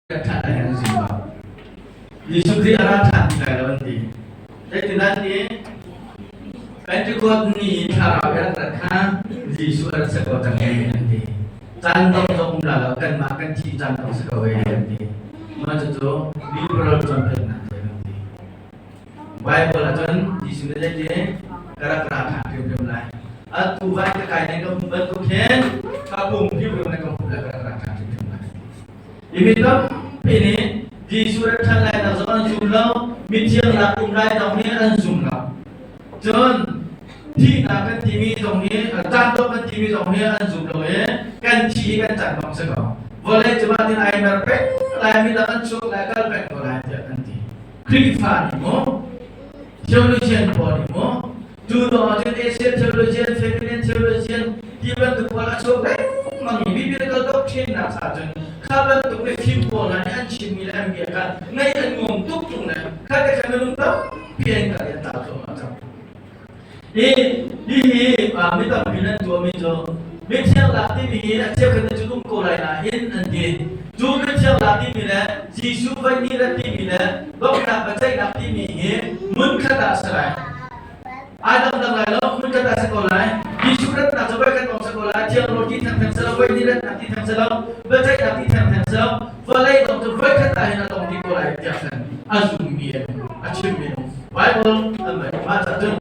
Ṭhat lai an zum lo. Jesuh Khrih a ra ṭhan ti lai lo an ti. Zeitin an ti? Pentecost ni i thlarau i rak rat kha Jesuh a rak si ko cang e an ti. Caan dong zong um la lo, kanmah kan thih caan dong si ko e an ti. Mah cucu liberal cawnpiaknak cu an ti. Bible ahcun Jesuh nih zeiti ka rak ra ṭhan hrimhrim lai. Atu vai ka kai ning ka hmuh bantuk hin ka pum hrimhrim na ka hmuh lai ka rak ra ṭhan hrimhrim lai. I mi tampi nih Jesuh rat ṭhan lai nak zong an zum lo, mithiang lak um lai zong hi an zum lo. Cun thihnak kan timi zong hi, caan dong kan timi zong hi an zum lo i kan thi hi kan caan dong si ko. Vawlei cu mah tin ai mer peng lai, mi dang an chuak lai, kal peng ko lai tiah an ti. Khrihfa nih maw, theologian pawl nih maw, cu lawng ahcun Asian theologian, feminine theologian ti bantuk pawl a chuak lengmang i biblical doctrine nak cha cun kha bantuk mifim pawl hna nih an chimmi le an bia kha ngaih an nuam tuk ṭung le kha te khan minung tampi an kal i an tlau thluahmah cang. Hi hihi mi tampi nan tuahmi cu mithiang lak timi hi a cheukhat nih cun um ko lai nain an ti. Cu mithiang lak timi le Jesuh voi hnih rat timi le donghnak biaceihnak timi hi hmunkhat ah a si lai. Ai dangdang lai lo, hmunkhat ah a si ko lai. Jesuh ratnak cu voikhat lawng si ko lai. Thiang Lord ti thengtheng si lo, voi hnih ratnak ti theng si lo, biaceihnak ti thengtheng si lo. Vawlei dong cu voikhat ah hin a dong dih ko lai tiah khan a zummi an um, a chimmi an um. Bible an vai mah cah cun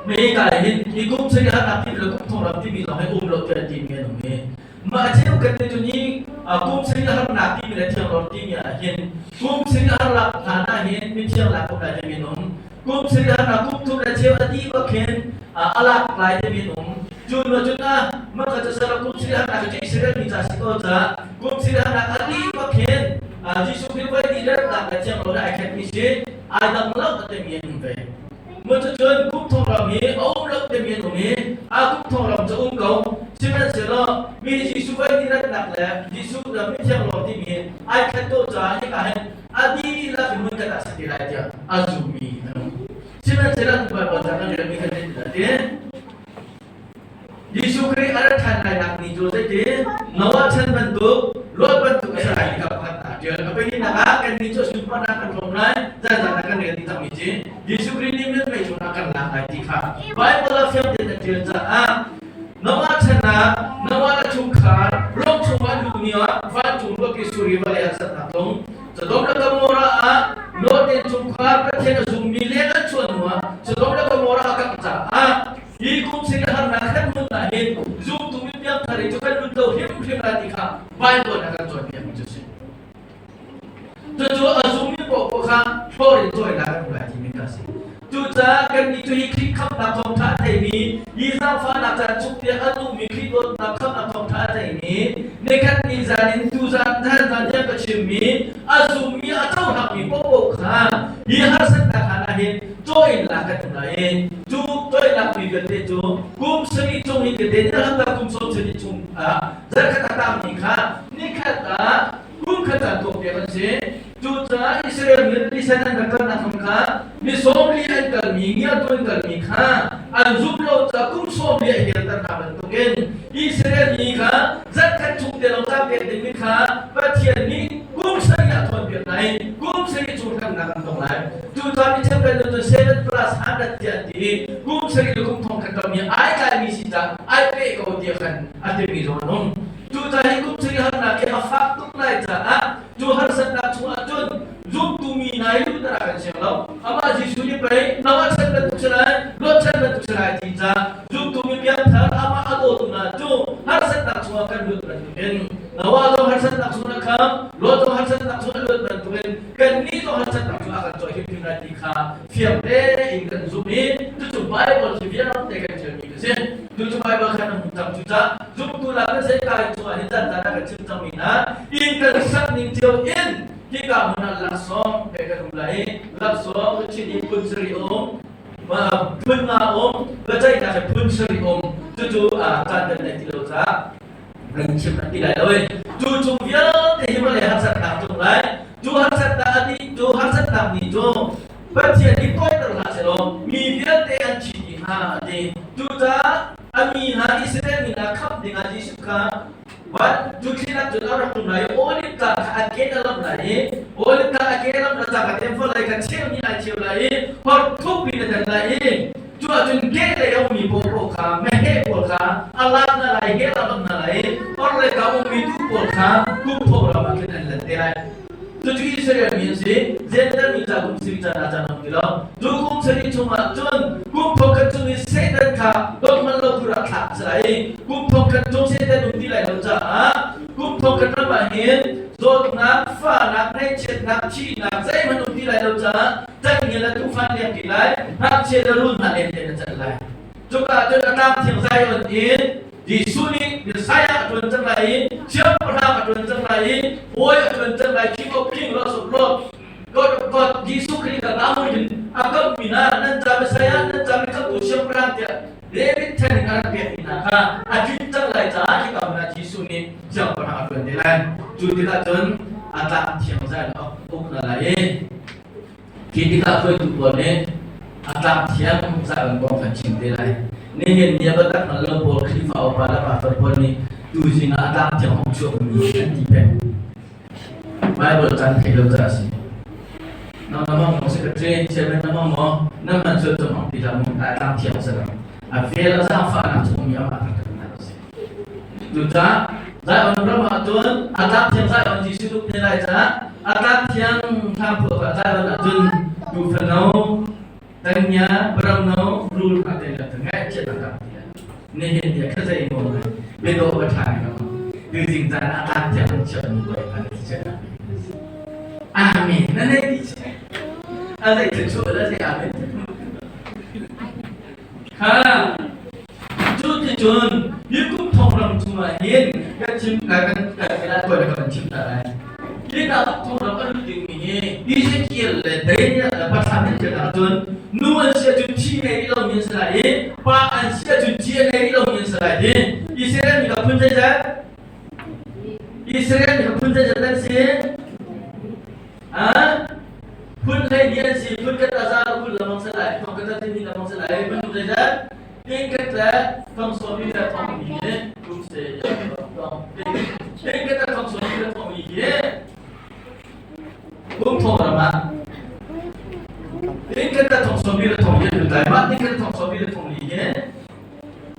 mi ka hin hi kum sari harnak timi le kum thong ram timi zong hi um lo tiah timi an um i mah cheu kan ti cu ni kum sari harnak timi le thiang lor timi ah hin kum sari harnak hlan ah hin mi thiang lak kum lai timi an um kum sari harnak kum thum le cheu a ti bak hin a lak lai timi an um cu no cun a mah ka cu sara kum sari harnak cu Israel mi ca si ko ca kum sari harnak a ti bak hin Jesuh Khrih voi ti ratnak le thiang lo le ai khat mi si ai dang lo timi an um ve. Cucun kum thong ram hi a um lo timi an um i a kum thong ram cu um ko. Sihmanhsehlaw mi Jesuh voi ti ratnak le Jesuh mithiang lawm timi ai khat ko caah hika hin a dihlak in hmun khat ah si ti lai tiah a zummi an um. Sihmanhsehlaw Baibal ca kan relmi kan ti. Jesuh Khrih a rat ṭhan lainak ni cu zeiti Noah chan bantuk, Lot bantuk a si lai ti kha pakhat aa ṭial. A pahnihnak ah kannih cu sunparnak kan hrawm lai, zanzan ah kan rel ding cangmi ci Jesuh Khrih nih minmei chungah kan lak lai ti kha Baibal ah fiang tein a ṭial caah Noah chan ah Noah le chungkhar lawng chungah an luh ni ah vancung ruahpi suri vawlei an satnak tlung Sodom le Gomorrah ah Lot innchungkhar Pathian a zummi leng an chuah hnuah Sodom le Gomorrah a kangh caah hi kum sin harnak kan hmun ah hin zumtu mi piangthar i cu kan lut lo hrimhrim lai ti kha Bible a kan cawnpiakmi cu a si. Cucu a zummi paohpaoh kha hlawr in cawinak an um lai timi kha a si. Cucaah kannih cu hi Khrih khamhnak thawngṭha a theimi, hi zaangfahnak caan chung tiang a duhmi Khrih dawtnak khamhnak thawngṭha a theimi, nikhat ni zan in tuzan zan zan tiang ka chimmi, a zummi, a cohlangmi paohpaoh kha hi harsatnak hlan ah hin caw in lak kan um lai i cu cawihlakmi vialte cu kum sarih chung hi tete ni hamta kum sawm sarih chung ah zarkhat a tangmi kha nikhat ah kum khat caan tuakpiak an si. Cucaah Israel mi rili sen an rak kalnak hmun kha ni 40 an kalmi, ngiatu an kalmi kha an zumh lo caah kum 40 a helter hna bantukin Israel mi kha zarkhat chung te lawng caan pek dingmi kha Pathian nih kum sarih a thawnpiak hna i kum sarih chung hremnak an tong lai. Cucaah mi cheukhat nih cun 7 plus 100 tiah an ti i kum sarih le kum thong khat kammi ai tlaimi si caah ai peh ko tiah khan a timi zong an um. Cucaah hi kum sarih harnak hi a fak tuk lai caah cu harsatnak chungah cun zumtu mi hna hi lutter a kan siang lo. Amah Jesuh nih pei nangmah chan bantuk si lai, Lot chan bantuk si lai ti caah zumtu mi piangthar amah a dawtu hna cu harsatnak chungah kan lut bantukin Noah zong harsatnak chung a kham, Lot zong harsatnak chung a lut bantukin kannih zong harsatnak chung a kan cawih hrimhrim lai ti kha fiang tein kan zumh i cucu Bible khi vialte kan ṭialmi ka si. Cucu Bible khan an hmu cang. Cucaah zumtu lak na zeikai cungah hin caan caan ah kan chim cangmi hna inn kan sak ning cio in hika hmun ah laksawng he kan um lai i laksawng Chin i phun sarih um phun nga um biaceihnak he phun sarih um cucu caan kan nei ti lo caah kan chim an ti lai lo i cu chung vialte hi vawlei harsatnak cung lai cu harsatnak a dih cu harsatnak ni cu Pathian nih tawiter hlah sehlaw mi vialte an thi dih hnga a ti. Cucaah a mi hna Israel mi hna khamh dingah Jesuh kha van cu thlinak cun a rak ṭum lai i Olive tlang kha a a ke na lamh lai i oliv tlang a ke lamh na cang a tem fawn lai kha cheu nih ai cheu lai i hor thukpi na dan lai i cu ahcun ke lei a ummi pawl pawl kha meheh pawl kha a lak hna lai he a lamh hna lai i or lei ka ummi tuu pawl kha kum thong ram ah khin an lan te lai. Cucu Israel mi an si. Jentail mi ca kum sarih caan ah caan a um ti lo. Cu kum sarih chungah cun kum thongkhat chung i Satan kha dongh lo tur ah thlak a si lai i kum thongkhat chung Satan um ti lai lo caah kum thongkhat ram ah hin zawtnak, fahnak, ngaihchiatnak, thihnak zeihmanh um ti lai lo caah cangngel le tuufan leng ti lai, ngakchia le rul hna len tein a can lai. Cuka ah cun a tlang thiang Zion in Jesuh nih Messiah a ṭuan cang lai i Siangpahrang a ṭuan cang lai i Bawi a ṭuan cang lai King of King Lord of Lord God of God Jesuh Khrih kha lamui in a kamhmi hna nan ca Messiah nan ca mikhamtu Siangpahrang tiah David chan in a rak pekmi hna kha a tlin cang lai caah hika hmun ah Jesuh nih Siangpahrang a ṭuan te lai. Cu tikah cun a tlang thiang zai in a uk hna lai i Khi tikah hruaitu pawl nih a tlak thiam zah kong kan chim te lai. Nihin ni a biatak hngal lo pawl Khrihfa upa le pastor pawl nih tuzing ah a tlak thiam hong chuakmi an ti peng. Bible can theih lo caah a si. Nang na mang maw secretary, chairman na mang maw, na man cu cung hong ti hlah mu, a tlang thiam a si lo. A vel a zaangfahnak chung mi amah thangṭhatnak a si. Cucaah Zion ram ah cun a tlak thiang Zion Jesuh tuk te lai caah a tlak thiang hlang phuah kha Zion ah cun tuufano tanya paramno rul kha te la ngaihchiat a tam ti nihin ni kha zei mo ngai biadawh va ṭha ni lo tuzing caan a tlak thiang an chiah mi koi kha chiah Amen na nei ti che a zei chu chu la sei amen Kha cuticun hi kum thong ram chungah hin kan chim kan kan kan kan kan chim ta lai. Hi ka thong ram a lut dingmi hi Ezekiel le Daniel le Pathan an ṭial ahcun nu an si ahcun thi ngei rih lomi an si lai i pa an si ahcun thi a ngei rih lomi an si lai ti Israel mi ka phun zeizat? Israel mi ka phun zeizat an si? Phun hleihnih an si. Phun khat ah za phun lamang si lai, thong khat ah timi lamang si lai. Minung zeizat? Ting khat le thong sawmi le thong li he kum se ting khat le thong sawmi le thong li he kum thong ram ah ting khat le thong sawmi le thong li he tlai ma ting khat le thong sawmi le thong li he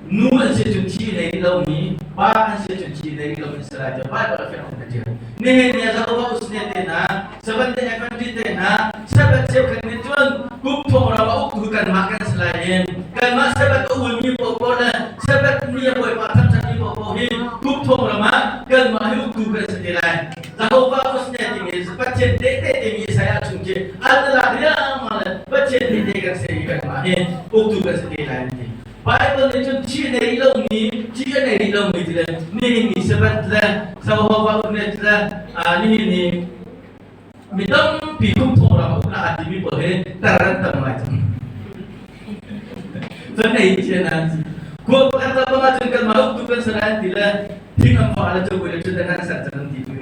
Nu an si cun thi nei lomi, pa an si cun thi nei lomi si lai tiah Baibal a fiang ka ṭial. Nihin ni ah Jehovah Usne te hna, Seventh Day Adventist te hna, Sabbath cheukhat nih cun kum thong ram a uktu kanmah kan si lai i kanmah Sabbath a ulmi paohpaoh le Sabbath ni a Bawipa thangṭhatmi paohpaoh hi kum thong ram ah kanmah hi uktu kan si te lai. Jehovah Usne timi Pathian tehte timi Isaiah chung khi an lak riangmang le Pathian tehte kan si i kanmah hi uktu kan si te lai an ti. Bible nih cun thi a nei lomi, thi a nei lomi ti le nihin ni Sabbath le Jehovah Witness le nihin ni mi tampi kum thong ram a uknak aa timi pawl hi tar an tam ngai cang. Cun ei thian an si. Khua pakhat la bang ahcun kanmah uktu kan si lai an ti le thing an fa le cawpui le ṭhutdan an ser cang an ti tu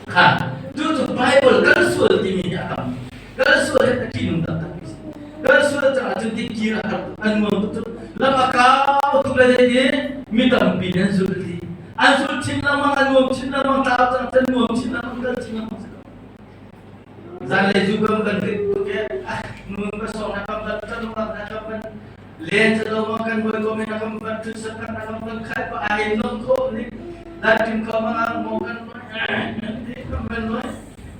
Kha cu cu Bible kan sual timi hi a tam. Kan sual hi a ṭihnung taktak mi si. Kan sual caah cun tikir a har tuk, a nuam tuk cu. Lam a kau tuk le zeiti mi tampi nih an zul ti. An zul chin lengmang, a nuam chin lengmang, tlau cang cun nuam chin lengmang, kal chin lengmang si ko. Zanlei zu kam kan rit tuk i nun ka song na kam kan kan na kam kan len ca lo ma kan boi ko mi na kam kan thu sak kan na kam kan khai pa ai nom kho ni dan tim kho ma mo kan kam kan noi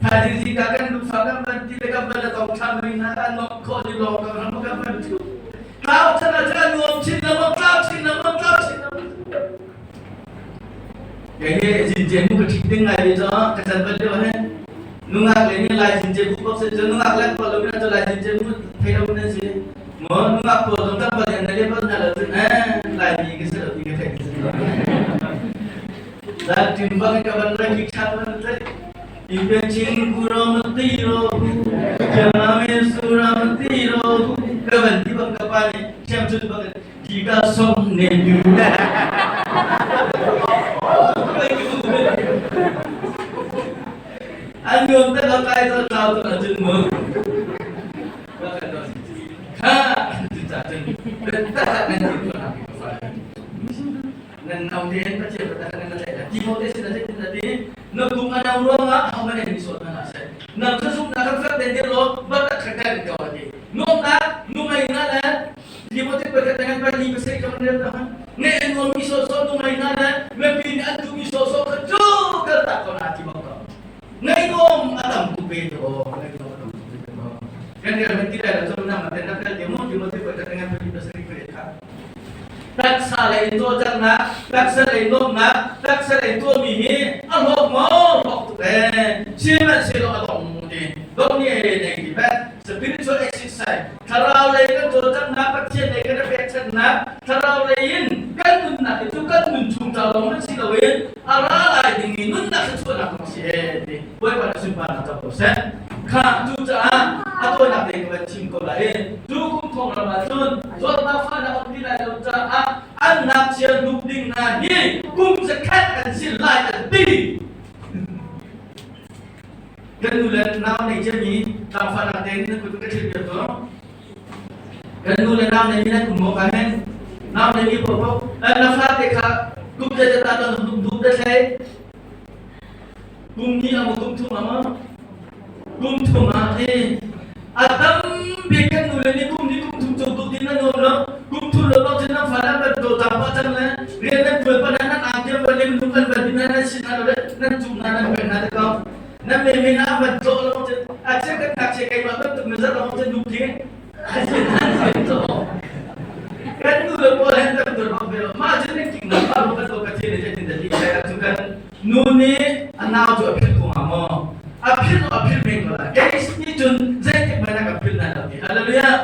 tha ji ji ka kan lu fa kam kan ti le kam kan tong tha mi na kan nom kho ni lo kam ram kam kan thu tlau chana cha nuam chin na mo tlau chin na mo tlau chin na mo Kei hi zincen mu ka ṭhit ding ngai ve caah ka can bal lio hin nungak le nih Lai zincen mu bak si cun nungak le pawl lo cun Lai zincen mu thei lo nan si maw nungak pawl zong tam bal in na le bal hna lo cun eh Laimi ka si lo ti ka theih ti si lo Zan tim bang ka ban lai ki chat ban tlai Ipe chin ku ro ma ti ro ku jama me su ra ma ti ro ku ka ban ti bang ka pa ni thiam chun bang Ti ka som ne nu. An nuam te lo kai to tlau to acun mu. Kha tu cha cun ta nan ti ko na. Nan nau te pa che pa ta nan Timote sin ah zeitin a ti? Na kum a no ruangah ahohmanh nih sawt hna hlah seh. Nang cu zumhnak kan fek tein dir law bat khat kan ko a ti. Nuamhnak, nuhmei hna le Timote pakhat le ngan pali pasarih ka van rel ta hmanh. Ngeih a nuammi sawhsawh nuhmei hna le mipi nih an duhmi sawhsawh kha cu kaltak ko hna ti bak ko. Ngaihnuam a tam tuk ve to. Ngaihnuam a tam tuk ve to. Kan rel hmanh ti lai lo cu nang te na fel te mu Timote pakhat le ngan pali pasarih pariat kha. Taksa lei in cawlcanghnak, taksa lei nuamhnak, taksa lei tuahmi hi a hlawk maw? Hlawk tuk ee. Sihmanhsehlaw a dong ti. Dong nih ei nei ti pet. Spiritual exercise, thlarau lei kan cawlcanghnak, Pathian lei kan i pekchanhnak, thlarau lei in kan nunnak hi cu kan nun chung ca lawng hmanh si loin a ra lai dingmi nunnak hi chuahnak zong a si ee ti. Bawipa nih sunparnak co ko seh. Kha cucaah a tawinak tein ka van chim ko lai i cu kum thong ram ah cun zawtnak fahnak a um ti lai lo caah an ngakchia hnuk ding hna hi kum zakhat an si lai an ti. Kan nu le nau nei ciami tlangfahnak tein nan kut ka thil piak ko. Kan nu le nau nei mi nan um maw ka hen? Nau nei mi paohpaoh na fate kha kum zeizat ah dah dum dum da thlei? Kum hnih a maw kum thum a maw? Kum thum ah hi a tam bik kan nu le nih kum hnih kum thum cung tuk din an nuam lo. Kum thum lo bak cun nan fale an van cawlcang pah cang le rian nan tuan pah nan angkiam van lim lung an van din nan sin hna lo le nan cum hna nan pek hna te ko. Nan men men ah van tlawh lo cun a cheu kan ngakchia keimah bantuk na zat lo cun nu khi Kan nu le pawl hen tam tur bak ve lo. Mah cun nan king nak pa kan to Pathian nih zeitin dah ti lai ah cu kan nu nih a nau cu a philh ko hnga maw? A philh a philh men ko lai. Kei nih cun zeitik hmanh ah ka philh lai lo ti. Hallelujah.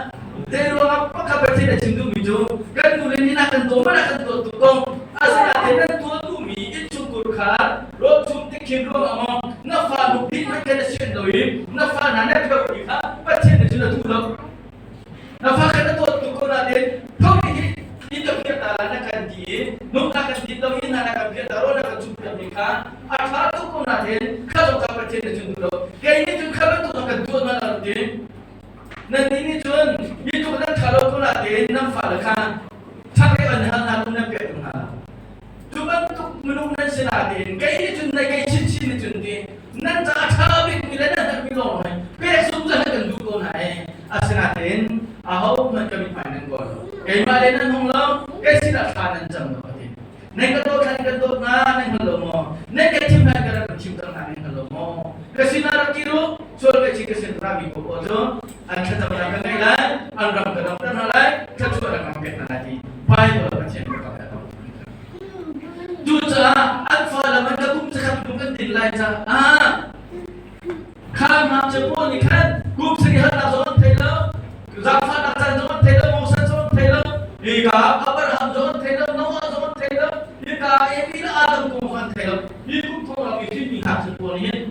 Zei ruangah pakhat Pathian a chim duhmi cu kan nu le nih na kan daw mana kan dawt tuk kong asinain nan tuah duhmi innchungkhur kha rawl chum tikhin ruangah maw na fa nu bik hmanh khan na sian lo i na fa hna na pheuh mi kha Pathian nih cun a duh lo. Na fa kha na dawt tuk ko nain tho hi in ka phiah ta lai na kan ti i nung na kan din lo i na kan phiah ta ro na kan chum piak mi kha a ṭha tuk ko nain kha zong kha Pathian nih cun duh lo. Kei nih cun kha bantuk kan tuah na lo ti. Nan nih nih cun mi tuk nan ṭha lo ko nain nan fale kha ṭhak an hal hna nan pek hna. Cu bantuk minung nan si nain kei nih cun nai kei chinchin nih cun ti nan ca a ṭha bikmi le nan herhmi lawng hei pek zungzal hi kan duh ko hna i asinain ahohmanh ka mithmai nan kawl lo. Keimah le nan hung lo, kei sinah thla nan cam lo a ti. Nan ka dawt hlan kan dawt hna nan hngal lo maw? Nan ka thim hlan ka rak in thim cang hna nan hngal lo maw? Ka sinah rak kir u, sual ka chi ka sin rami paoh cu an thlacamnak ka ngaih lai, an ram ka damter hna lai, thluachuah rak kan pek hna lai ti Bible Pathian biakam he a Cucaah an fale man ka kum zakhat kum kan din lai caah kha ngakchia pawl nih khan kum sarih harnak zong an thei lo, zaangfahnak caan zong an thei lo, Moses zong an thei lo, hika Abraham zong an thei lo, Noah zong an thei lo, hika Amy le Adam kong zong an thei lo. Hi kum thong ram i hrinmi ngakchia pawl nih hin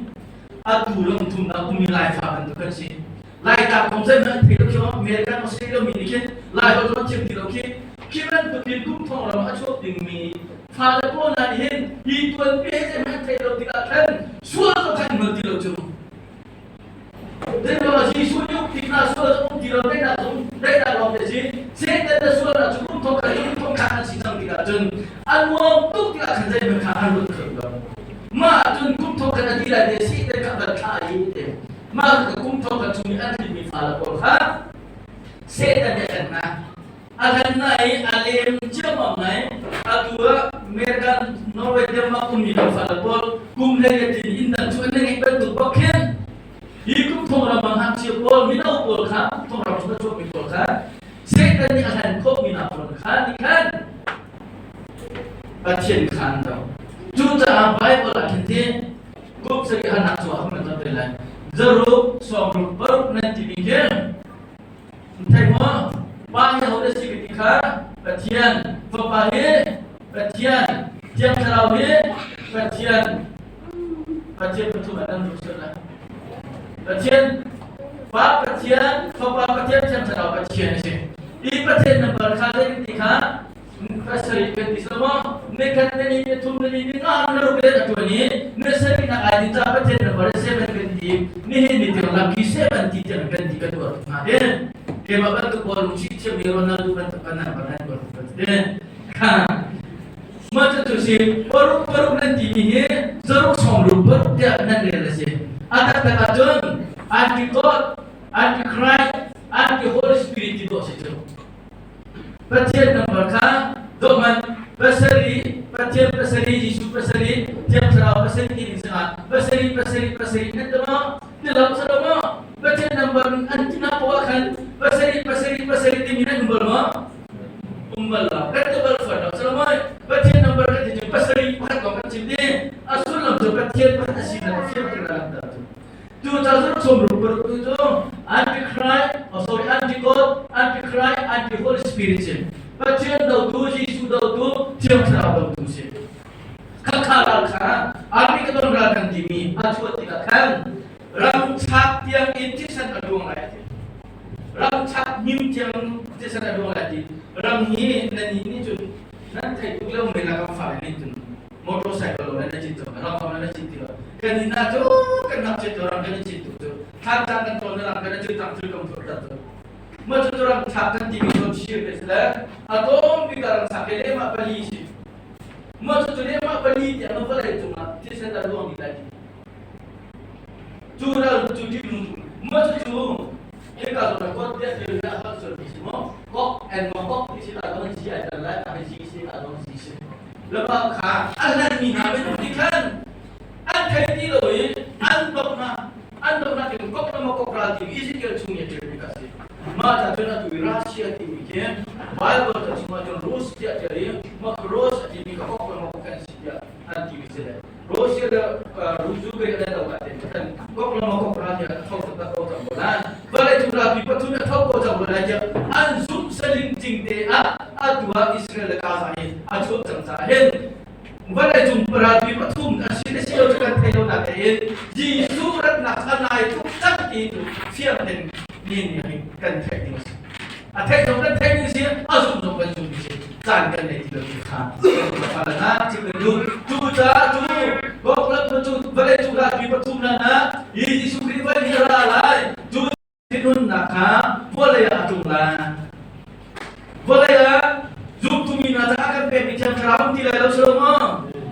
atu lam thumnak ummi Laifa bantuk kan si. Laitlang kong zeihmanh an thei lo khi American Australia mi nih khin Laiholh zong an thiam ti lo khi khi bantuk in kum thong ram a chuak dingmi fale pawl hna nih hin hi tuanbia hi zeihmanh an theih lo tikah khan sual zong khan ngol ti lo cu Zeicahtiah Jesuh nih uk tik hna sual zong um ti lo daihnak zong daihnak lawng te si Satan na sual ah cu kum thong khat kum thong khat an si cang tikah cun a nuam tuk tikah khan zeihmanh kha an ruat kho lo mah cun kum thong khat a dih lai te Satan kha van thlah i te Mah ka kum thong khat chung i an hrinmi fale pawl kha Satan nih a hlen hna. A hlen hna i a lem ciammam ngai. Atu ah American, Norway, Denmark ummi kan fale pawl kum hlei le tin inn dang cu an ngeih bantuk bak khin hi kum thong ram ah ngakchia pawl mino pawl kha kum thong ram chung a chuakmi pawl kha Satan nih a hlen khawhmi hna pawl kha nih khan Pathian kha an doh. Cucaah Bible ah khin ti Kum sarih hanak cu a hman te lai. Zaruk, sawmruk, paruk nan timi khi thei maw? Pa hi ho si ka ti kha Pathian, Fapa hi Pathian, Thiang Thlarau hi Pathian. Pathian pathum ah nan ruk sual lai. Pathian, Pa Pathian, Fapa Pathian, Thiang Thlarau Pathian a si. Hi Pathian number kha zei kan ti kha Pasarih kan ti maw? Nikhat na ni ni thum na ni ni nga na ruk le a tuan i na sarih na ai din ca Pathian na bare seven kan ti nihin ni tiang lucky seven ti tiang kan ti kan tuah tuk hna tin keimah bantuk pawl lungsi thiam mi Ronaldo bantuk kan nan kan tuah tuk tin kha ma cu tu si paruk paruk. Zaruk nan timi hi zaruk sawmruk paruk tiah nan rel a si. A taktak ahcun anti-God, anti-Christ, anti-Holy Spirit ti dawh si cu. Pathian number kha dawh hmanh pasarih, Pathian pasarih, Jesuh pasarih, Thiang Thlarau pasarih ti ding sangah pasarih, pasarih, pasarih nan ti maw? Ti lo sa lo maw? Pathian number an ti na poah khan pasarih, pasarih, pasarih timi nan um bal maw? Um bal lo. Kan ti bal fawn lo. Sa lo maw? Pathian number kan ti cu pasarih pakhat lawng kan chim ti. A sullam cu Pathian pakhat a sinak a fiang tuk na langhter cu. Tu ca cu sawmruk paruk tu cu Antichrist, oh sorry, Anti-God, Antichrist, Anti-Holy Spirit si. Pathian dotu, Jesuh dotu, Thiang Thlarau dotu si. Khakha ral kha Armageddon ral kan timi a chuah tikah khan ram chak tiang in thisen a luang lai ti. Ram chak hnim tiang thisen a luang lai ti. Ram hi nan nih cun nan thei tuk lo mei la kan fale nih cun motorcycle lo na cit cang ram na cit ti lo kan inn ah cu kan nak cit ram kan cit tu cu thlan cang kan ton ram kan cit tang thil kam thur tat cu ma cu ram thak kan ti mi ton shir ke sile atom bi ka ram thak ke le ma pali si ma cu le ma pali ti anu vale cungah thisen da luang ni lai ti cu ral cu ti nu ma cu cu hika zo na kot te ti na hal sur ti si mo kok en mo kok ti si ta don si ai tan lai ta si si ta don si si Lama kha a hlanmi hna minung nih khan an thei ti lo i an dawt hna. An dawt hna ti kok lama kok ral ti Ezekiel chung i a ṭialmi kha a si. Mah ca cun atu i Russia timi khi Bible ca chungah cun Rus tiah ṭial i mah Rus a timi kha kok lama kok an si tiah an timi si le Russia le Rusu ke an do ka ten kan kok lama kok ral tiah a tho taktak ko cang ko lai. Vawlei cung ralpi pathum a tho ko cang ko lai tiah an zumh saling cing te ah atu ah Israel le Gaza hi a chuah cang caah hin vawleicung ralpi pathum a si le si lo cu kan thei lo natein Jesuh ratnak a nai tuk cang ti cu fiang tein mi nih kan theih ding a si. A theih zong kan theih ding si, a zumh zong kan zumh ding si. Caan kan nei ti lo ti kha na chim kan duh. Cu caah cu Goklam cu vawleicung ralpi pathum nan ah Jesuh Khrih voi nih a ra lai. Cu Thinhunnak kha vawlei ah a tlung lai. Vawlei ah zumtu mi hna caah kan pekmi Thiang Thlarau um ti lai lo si lo maw?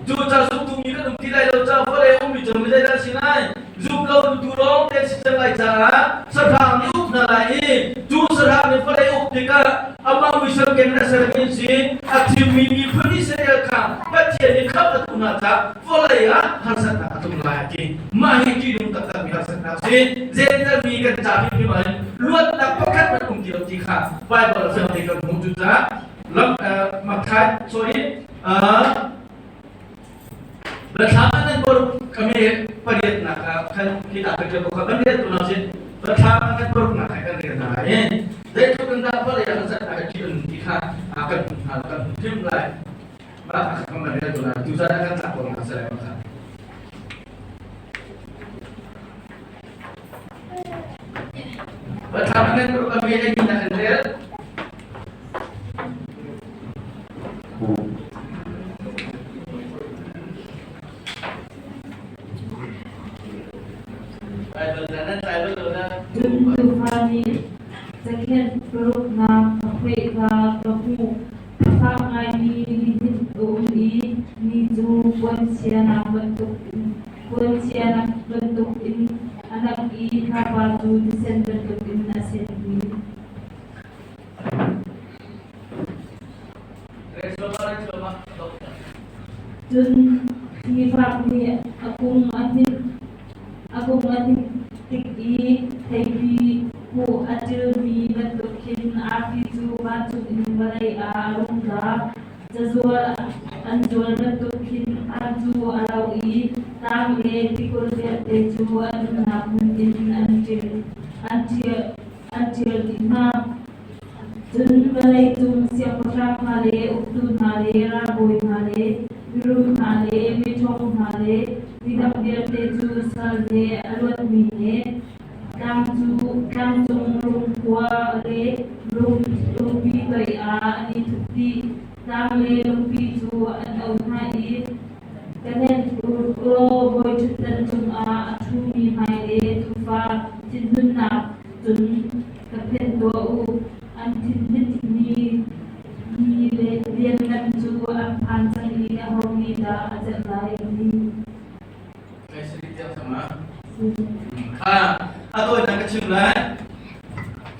Cu ca zumtu mi kan um ti lai lo caah vawlei a ummi cu mi zeidah a si lai? Zum lo tu lawng te si cang lai caah sahrang nih uk hna lai i cu sahrang nih vawlei uk tikah amah muisam keng in a sermi an si. A thimmi miphun Israel kha Pathian nih khamh a duh hna caah vawlei ah harsatnak a tlung lai a ti. Mah hi ṭihnung taktakmi harsatnak a si. Jentail mi kan ca hrimhrim ahhin luatnak pakhat hmanh um ti lo ti kha Baibal a fiang te kan hmuh. Cucaah lam Matthai sorry Biathlam ah nan paruk kami pariatnak ah khan kita ka ṭial ko kha kan rel tu na sin Biathlam ah kan paruknak ah kan rel hna lai i zeitluk in dah vawlei ah harsatnak a ṭih a nun ti kha kan hmuh hna kan hmuh hrim lai. Mah kan rel tu lai. Tuzan ah kan tlak ko hna sai ma. Bathlam nan kami lagi nak rel. Bible na Bible na. Cun tuufa nih cakhenh paruknak a phoih kha ka hmuh. A fak ngaimi lihnin a um i ni cu puanchianak bantukin a nak i thlapa cu thisen bantukin a sen dih. Cun sifak nih a kung a hninh tik i theipi huh a ṭilmi bantuk khin arfi cu vancung in vawlei ah a rung tla. Cazual an zual bantuk khin van cu a lo i tlang le tikulh vialte cu an umnak hmun in an ṭial dih hna. Cun vawleicung siangpahrang hna le uktu hna le ralbawi hna le mirum hna le miṭhawng hna le midang vialte cu sal he a luatmi he tlangcung lungkhua le lungpi toiah an i thup dih. Tlang le lungpi cu an auh hna i, Ka nenh u law bawiṭhutdan cungah a ṭhumi hmai le tuufa thinhunnak cun ka phenh tuah u. An thinhinh ni lianngan cu an phan cang i aho nih dah a celh lai? a dih. Kha a tawinak ka chim lai.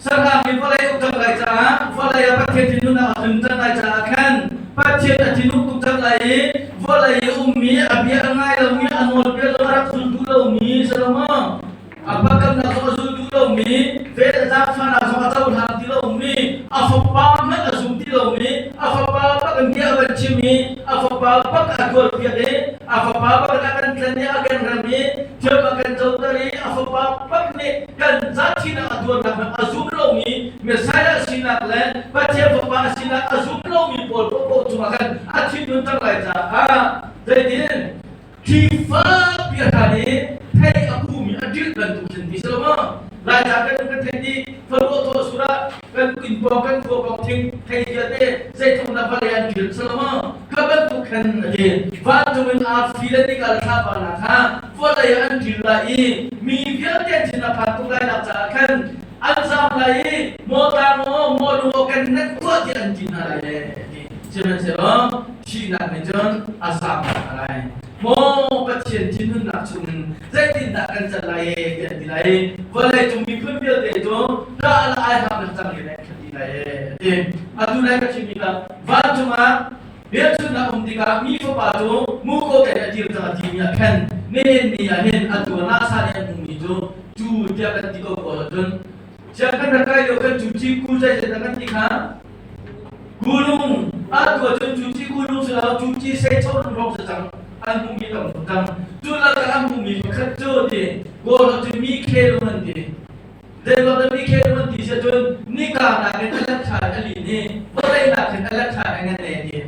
Sahrang nih vawlei uk cang lai caah vawlei ah Pathian thinhunnak a tlun cang lai caah khan Pathian a thinuk tuk cang lai i vawlei i ummi a bia a ngai lomi a nawlbia zong a rak zul duh lomi si lo maw? A pakamnak zong a zul duh lomi, vel a zaangfahnak zong a cohlang ti lomi, a fapa hmanh a zum ti lomi, a fapa bak in bia a van chim i a fapa bak a tuarpiak i a fapa bak in a kan tlen i a kan rem i thiam a kan coter i a fapa bak nih kan zathinak a tuarnak hmanh a zum lomi Messiah sinak le Pathian fapa a sinak a zum lomi pawl paohpaoh cungah khan a thinhun cang lai caah zeitin Khrihfa bia hna nih thei a kumi a ṭilh bantuk khin ti si lo maw? Laica kan kan theih dih faruah thaw surah kan inn pawng kan khua pawng thing thei vialte zeitluk na vale an ṭil si lo maw? Kha bantuk khan a ti. Vancung in arfi le nika le thlapa hna kha vawlei ah an ṭil lai i mi vialte an thin a phan tuk lai nak caah khan an zam lai i maw tlang maw maw lung aw kan nenh tuah tiah an ti hna lai le a ti. Sihmanhsehlaw thihnak nih cun a zaamnak a lai. Maw Pathian thinhunnak chungin zeitindah kan cal lai e tiah an ti lai i vawlei cung miphun vialte cu ṭah le aihram le cang in an khat dih lai e a ti. Atu lai ka chimmi kha vancung ah biachunnak um tikah mi fapa cu muko in a dir cang a timi ah khan nihin ni ah hin atu ah NASA nih an hmuhmi cu cu tiah kan ti ko ko ahcun siang kan rak kai lio kan cu ci ku zeizat kan ti kha Kulung a tu ahcun cuci kulung si lo cuci seicho lung si cang an hmuhmi tam tuk cang. Cu lakah an hmuhmi pakhat cu ti Kawl ahcun mi khelung an ti. Zeiruang dah mi khelung an ti si ahcun nika nakin a let ṭhan a lin i vawlei nakin a let ṭhan a ngan e ti.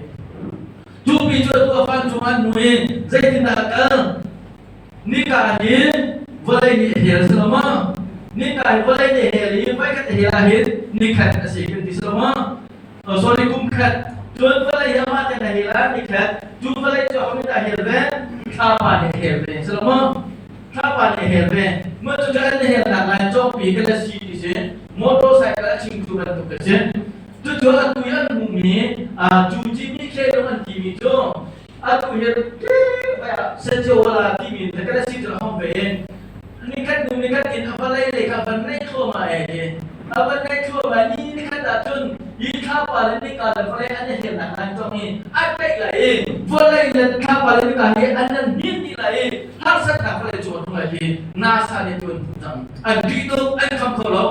Tupi cu atu a fan cung an hmu i zeitindah a kal? Nika hi vawlei nih a hel si lo maw? Nika hi vawlei nih a hel i voikhat a hel ah hin nikhat a si kan ti si lo maw? Oh, sorry, kum khat. Cun vawlei hi amah ten a hel ah nikhat. Cu vawlei cu ahonih dah a hel ve? Thlapa nih a hel ve si lo maw? Thlapa nih a hel ve. Mah cu an helnak lai cawkpi kan si ti si. Motorcycle a chingtu bantuk a si. Cucu atu i an hmuhmi cu cimi khelung an timi cu atu hi Senjola timi na kan si cu hong ve in nikhat nu nikhat in a vawlei lei kha van nei thluahmah e hi a van nei thluahmah ni nikhat ah cun hi thlapa le nika le vawlei an i helnak lan cong i a peih lai i vawlei le thlapa le nika hi an nan hnin dih lai i harsatnak vawlei cung a tlung lai hi NASA nih tuan cang an ṭih tuk an kham kho lo.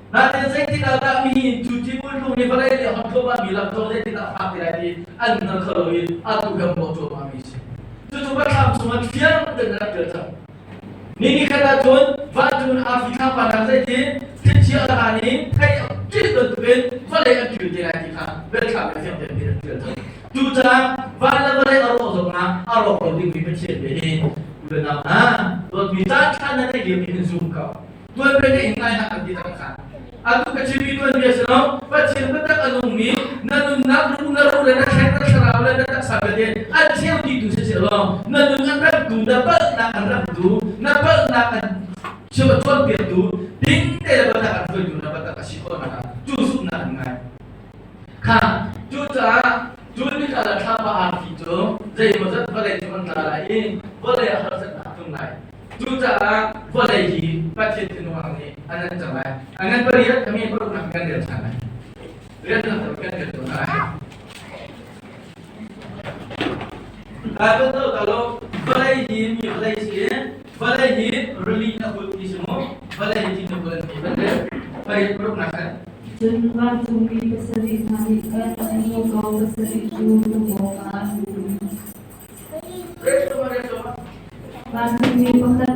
Nain zeitik ah dah mi cu timur lung nih vawlei le hon thluahmah mi lam zong zeitik ah fak ti lai ti an hngal kho lo i atu kan bawh cuahmah mi si. Cucu Biathlam chungah fiang tein a rak ṭial cang. Ni ni khat ahcun vancung in arfi thlapa nak zeitin thlichia a ran i thei a ṭilh bantukin vawlei an ṭil te lai ti kha Biathlam le fiang tein a ṭial cang. Cucaah van le vawlei a rawh zongah a rawk lo dingmi Pathian bia hi u le nau hna dawtmi caan ṭha na neih lio mi hin zum ko. Tuanbia nih ngai hlah kan ti tak kha. Atu ka chimmi tuanbia si lo, Pathian biatak a nungmi na nunnak na na ruh le na thleng na thlarau le na taksa vialte an cheu dihtu si si lo, na nun an ramtu, na palhnak an ramtu, na palhnak an cheu a cawnpiaktu, ding te le biatak an hruaitu na biatak a si khawh nakah cu zumhnak an ngai. Kha cucaah cu nika le thlapa arfi cu zeimawzat vawlei cu an tla lai i vawlei ah harsatnak a tlung lai. Cucaah vawlei hi Pathian thinhung nih a nan cang lai. A ngan pariat a mi paruknak kan rel ṭhan lai. Riannak kan rel ṭhan lai. Bible to talo vawlei hi mi vawlei si vawlei hi rili na hul ti si mu vawlei hi thin na hul an ti ban le pariat paruknak kan. Cun vancungmi pasarih hna nih khan an muko pasarih cu lungawng ah an luh. Vancungmi pakhat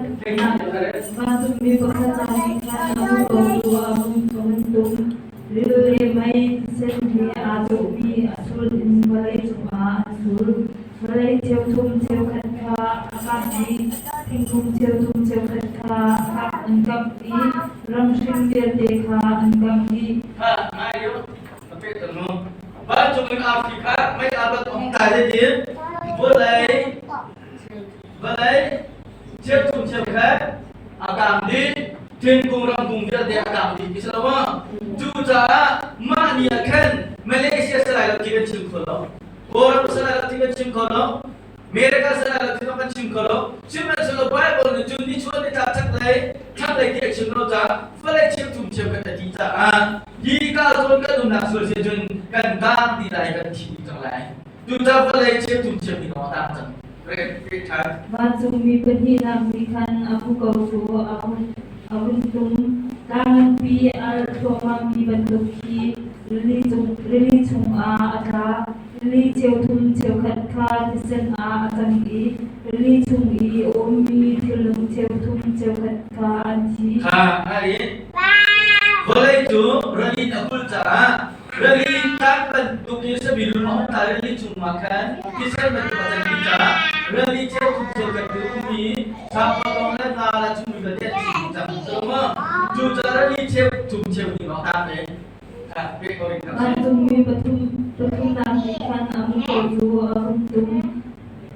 vancungmi pakhat hna nih khan a muko cu a vung tum. Ril le mei thisen he aa cawhmi a sul in vawlei cungah an sul. Vawlei cheuthum cheukhat kha a kah dih, thingkung cheuthum cheukhat kha an kamh i ramhring vialte kha an kamh dih. Vancung in arfi kha mei aa bat a hung tlai zeitin vawlei vawlei cheuthum cheukhat a kang dih thingkung ramkung vialte a kang dih ti si lo maw cucaah mah ni ah khan Malaysia salai lo ti kan chim kho lo Kawlram salai lo ti kan chim kho lo America salai chim kho lo. Sihmanhsehlaw Baibal nih cun nichuah nitlak chaklei thlanglei ti a chim lo caah vawlei cheuthum cheukhat a ti caah hi ka zawn kan umnak sual si cun kan tang ti lai, kan thi dih cang lai. Cucaah vawlei cheuthum cheu ni lawng a tang cang. Rel ṭhan. Vancungmi pahnihnak nih khan a muko cu a vun tum. Tlang nganpi a alh thluahmahmi bantuk khi rili chungah a tla. Rili cheuthum cheukhat kha thisen ah a cang i rili chung i a ummi thilnung cheuthum cheukhat kha an thi. Kha a in. Vawlei cu rili in a kulh caah rili tlang bantuk in sabilung a hung tla. Rili chungah khan thisen bantuk a cangmi caah rili cheuthum cheukhat i a ummi sangpalawng le nga le chungmui vialte an thi dih cang. Cucaah rili cheuthum cheu hnih lawng tang ve. Vancungmi pathumnak nih khan a muko cu a vun tum.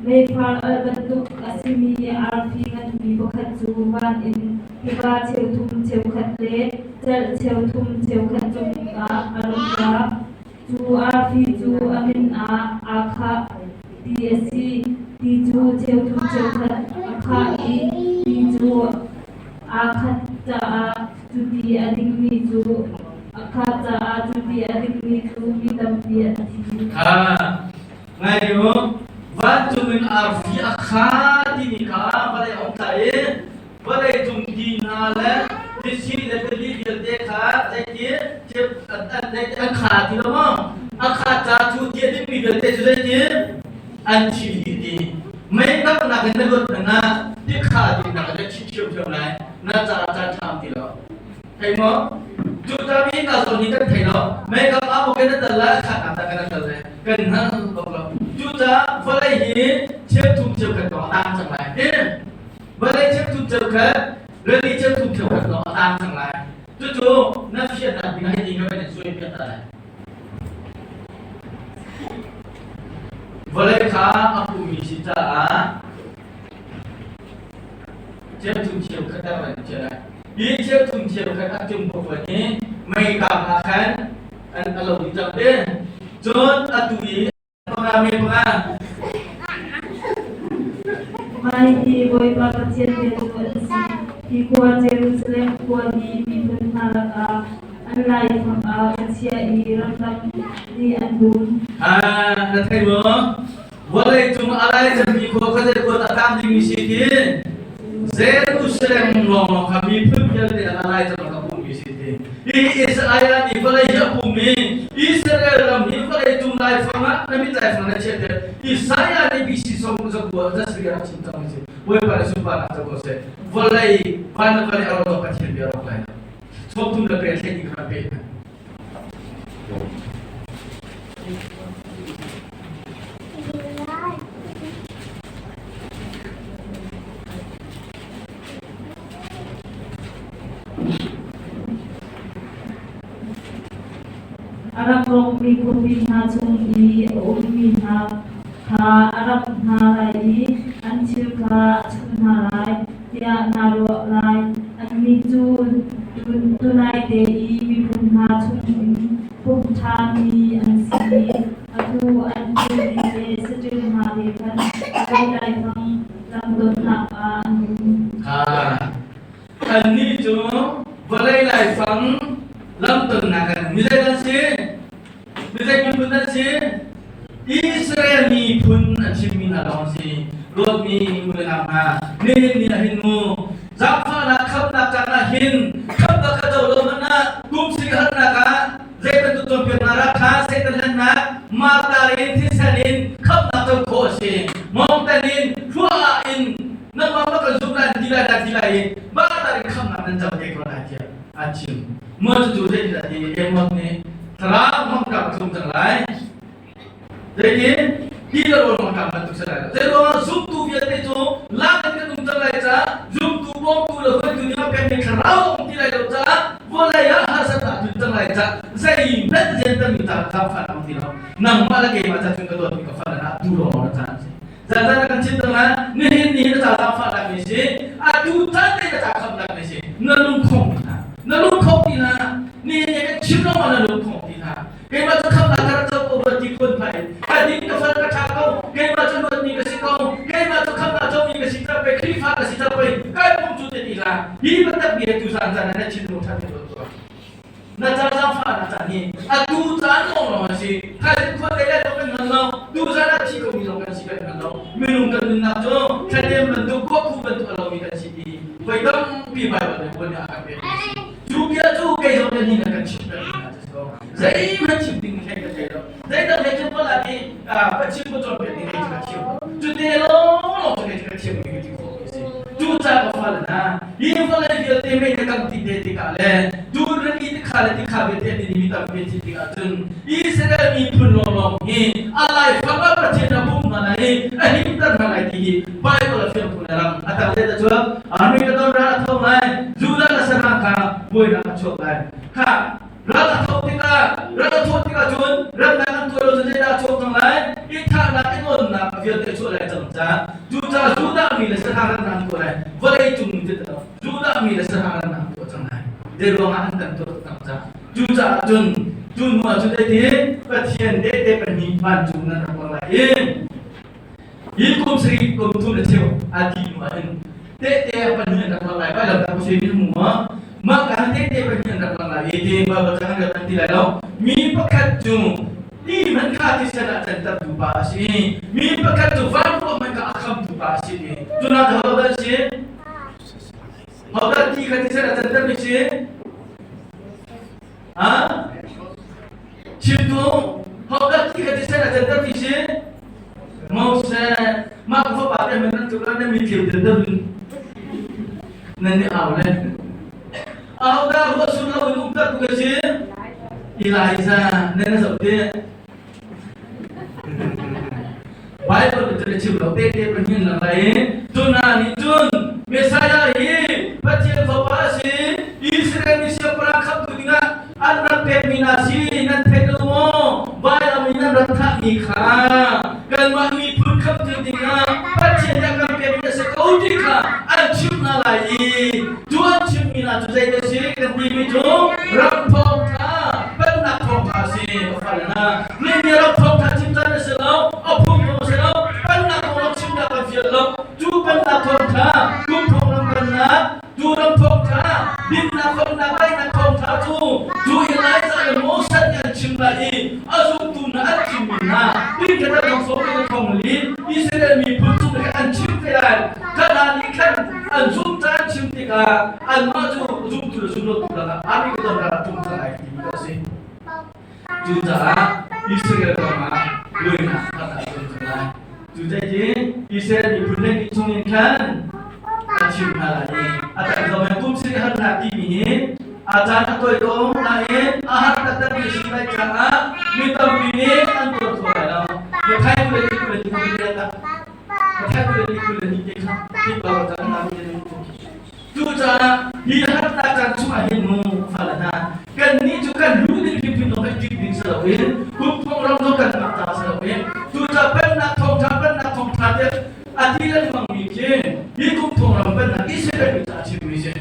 Meifar alh bantuk a simi arfi nganpi pakhat cu van in tiva cheuthum cheukhat le celh cheuthum cheukhat cungah a rung tla. Cu arfi cu a min ah aa khah ti a si. Ti cu cheuthum cheukhat a khah i ti cu aa khat caah cuti a dingmi cu a khat caah cuti a dingmi cu mi tampi an thi. Kha ngai u, vancung in arfi a kha timi kha vawlei a um tla i vawlei cung ti hna le tisi le tili vialte kha zeiti an kha ti lo maw? A kha ca cu ti a dingmi vialte cu zeiti an thi dih ti. Mei tamnak in na luat hmanh ah tikha dingnak in na thi ṭhiamṭhiam lai, na caah caan ṭha ti lo. Thei maw? Cu ta mi hna zawn hi kan thei lo. Mei kam ah maw kan tal lai, khat ah dah kan tal lai, kan hngal bak lo. Cucaah vawlei hi cheuthum cheukhat lawng a tang cang lai. Vawlei cheuthum cheukhat, rili cheuthum cheukhat lawng a tang cang lai. Cucu na fiannak ding ah hiti ka van in suai piak ta lai. Vawlei kha a pumi si caah cheuthum cheukhat ah van chia lai. Hi cheuthum cheukhat a cung paoh hi mei kang ah khan an a lo dih cang te. Cun atu i panga me panga. Mai hi Bawipa Pathian bia cu an si. Hi khua Jerusalem khua hi miphun hna lakah an laifang ah ka chiah i ramdang nih an dum. Ah, na thei maw? Vawlei cung a lai cemmi khua kha zei khua dah tlang dingmi si ti? Jerusalem lawnglawng kha miphun vialte ah a lai cem a pummi si ti. Hi Isaiah nih vawlei hi a pum i Israel ram hi vawlei cung laifang ah na mit laifang na chiah tiah Isaiah nih BC sawm zakua zasarih a rak chim cangmi si. Bawipa nih sunparnak co ko seh. Vawlei van le vawlei a rawk Pathian bia rawk lai lo. Sawmthum le pek thleihnih kha pe hna. A rak rawkmi khuapi hna chung i a ummi hna kha a rak hna lai i an thil kha a chuh hna lai tiah naa ruah lai. Annih cu tunaite i miphun hna chungin pumh ṭhanmi an si i atu an thilri le saṭil hna he khan vawlei laifang lamdonnak ah an um. Annih cu vawlei laifang lamtonnak an mi zei an si? Mi zei miphun an si? Israel miphun a chimmi hna lawng si. Ruatmi u le nau hna, nihin ni ah hin mu zaangfahnak khamnak caan ah hin khamnak kha co lo hmanh ah kum sing harnak ah zei bantuk cawnpiaknak rak kha Satan hlennak martar in thisen in khamnak co khawh a si. Mawngten in hruah in nangmah ma kan zumh lai ti lai na ti lai i martar in khamnak nan co te ko lai tiah a chim. Maw cucu zeitindah ti Amos nih thlarau hmangkam a tlung cang lai. Zeitin? Ti le rawl mangṭam bantuk si lai lo. Zeiruangah zumtu vialte cu lak in kan um cang lai caah zumtu bawmtu le hruaitu nih a pekmi thlarau a um ti lai lo caah vawlei ah harsatnak a tlun cang lai caah zeihmanh rianṭanmi ca zaangfah um ti lo. Nangmah le keimah ca cun ka dawtmi ka fale hna tu lawng na caan a si. Zanzan na kan chim cang ah nihin ni na ca zaangfahnak ni si, atu caan te na ca khamnak ni si, na lungkhong ti hlah. Na lungkhong ti hlah. Nihin ni kan chim lawng ah na lungkhong ti hlah. Keimah cu khamnak ka rak co ko rua ti phun phai. Ka din ka fal ka ṭha ko. Keimah cu luatmi ka si ko. Keimah cu khamnak comi Hi biatak bia tu zan zan na thinlung ṭhat in ruat tuah. Na ca zaangfahnak caan hi atu caan lawnglawng a si. Thaizing khua lei lai kan hngal lo. Tu zan ah thi komi zong kan si kan hngal lo. Minung kan nunnak cu thladem bantuk, kuakhu bantuk a lomi kan si ti voi tampi Baibal nih Bawi nih a kan pekmi a si. Cu bia cu kei zong nan nih na kan chimh pengmi hna cu si ko. Zeihmanh chim ding hlei ka thei lo. Zeidang hlei cu pala nih Pathian ka cawnpiak ding hlei cu ka thiam lo. Cu te lawnglawng cu hlei cu ka thiam mi ka ti khawh mi a si. Cucaah ka fale hna, hi vawlei vialte mei na kam ti te tikah le tu ran i tikha le tikha vialte an i mi tampi an si tikah cun Israel miphun lawnglawng hi a laifang ah Pathian a pum hna lai i a himter hna lai ti hi Bible a fiang tuk le ram a tang let ahcun Armageddon ral a tho lai, Judah le sahrang kha buainak a chuak lai. Kha Ral a thawh tikah ral a thawh tikah cun remnak an tuah lo cun zeidah a chuak cang lai? I thahnak i nawnnak vialte a chuah lai cang caah cucaah Judah mi le sahrang remnak an tuah lai. Vawlei cung mi ti Judah mi le sahrang remnak an tuah cang lai. Zei ruangah an kan tuah cang caah cucaah cun cu hnu ah cun zeitin Pathian tehte pahnih vancung nan rak lang lai i hi kum sarih kum thum le cheu a dih hnu ah hin tehte pahnih an rak lang lai. Vai lam tak si mi mu ma mah kan tehte pahnih an rak lang lai i ti Baibal cang an ti lai lo. Mi pakhat cu ti man kha thisen ah canter tu pa a si, mi pakhat cu van ruah man kha a kham tu pa a si ti cu na ho dah si ho dah ti kha thisen ah canter mi si ha Chimtu hodah ti kha thisen a canter ti si? Moses, mah ka fapa te man nan tluk nan mi thiam den deuh in nan ni au le. Ahodah ruah sur lo in umter tu ka si? Elijah, nan na zoh te. Bible cu na chim lo te te pahnih lang lai i tuna nih cun Messiah hi Pathian fapa a si, Israel mi siangpahrang khamhtu dingah an rak pekmi na si nan thei lo maw? Vailam in nan rak thahmi kha kanmah miphun khamhtu dingah Pathian nih a kan pekmi a si ko ti kha an chimh hna lai i cu an chimhmi hna cu zei dah si kan timi cu ram thawngṭha pennak thawngṭha a si. Ka fale hna, Nangni ram thawngṭha chim caan a si lo, a phung a si lo, pennak kong rak chimnak kan fial lo. Cu pennak thawngṭha, kum thong ram pennak, cu ram thawngṭha, dinnak famnak daihnak thawngṭha cu cu Elijah le Moses nih an chim lai i a zumtu hna an chimmi hna tingkhat le thong sawm le thong li Israel miphun cung khan an chim te lai. Kha nih khan an zum ca an chim tikah anmah cu zumtu le zumlotu lakah Armageddon ral a tlung cang lai timi a si. Cucaah Israel ram ah buainak khat a tlung cang lai. Cucaah Israel miphun le nih chungin khan a chim hna lai i a tan zong in kum sarih harnak timi hi a caan a tawi ko nain a har taktakmi a si lai caah mi tampi nih an tuar kho lai lo. Biathai kul le 22 Biathai kul le 22 te kha ti pa caan na Cucaah hi harnak caan chungah hin mu fale hna, kannih cu kan lu ding hrimhrim zong kan ṭih ding si loin kum thong ram zong kan mak ca si loin cucaah pennak thawngṭha pennak thawngṭha tiah a ti lengmangmi khi hi kum thong ram pennak Israel mi caah chimmi si.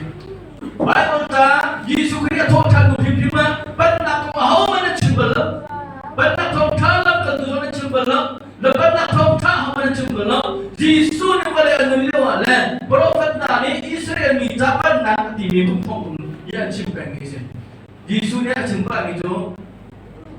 Bible ca Jesuh Khrih a thawhṭhan hnu hrimhrim ah pennak kong ahohmanh an chim bal lo. Pennak thawngṭha lam kan tu zong an chim bal lo. Na pennak thawngṭha ahohmanh an chim bal lo. Jesuh nih vawlei a nun lio ah le profet hna nih Israel mi ca pennak a timi kum thong hi an chim pengmi a si. Jesuh nih a chim pahmi cu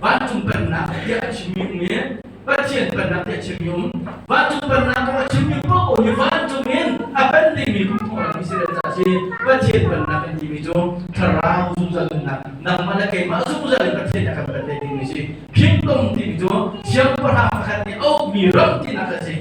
vancung pennak tiah a chimmi um i Pathian pennak tiah a chimmi um. Vancung pennak kong a chimmi paoh hi vancung in a pen dingmi kum thong ram Israel ca a si. Pathian pennak an timi cu thlarau zungzal nunnak nangmah le keimah zungzal in Pathian nih a kan pen dingmi a si. Kingdom timi cu siangpahrang pakhat nih a ukmi ram tinak a si.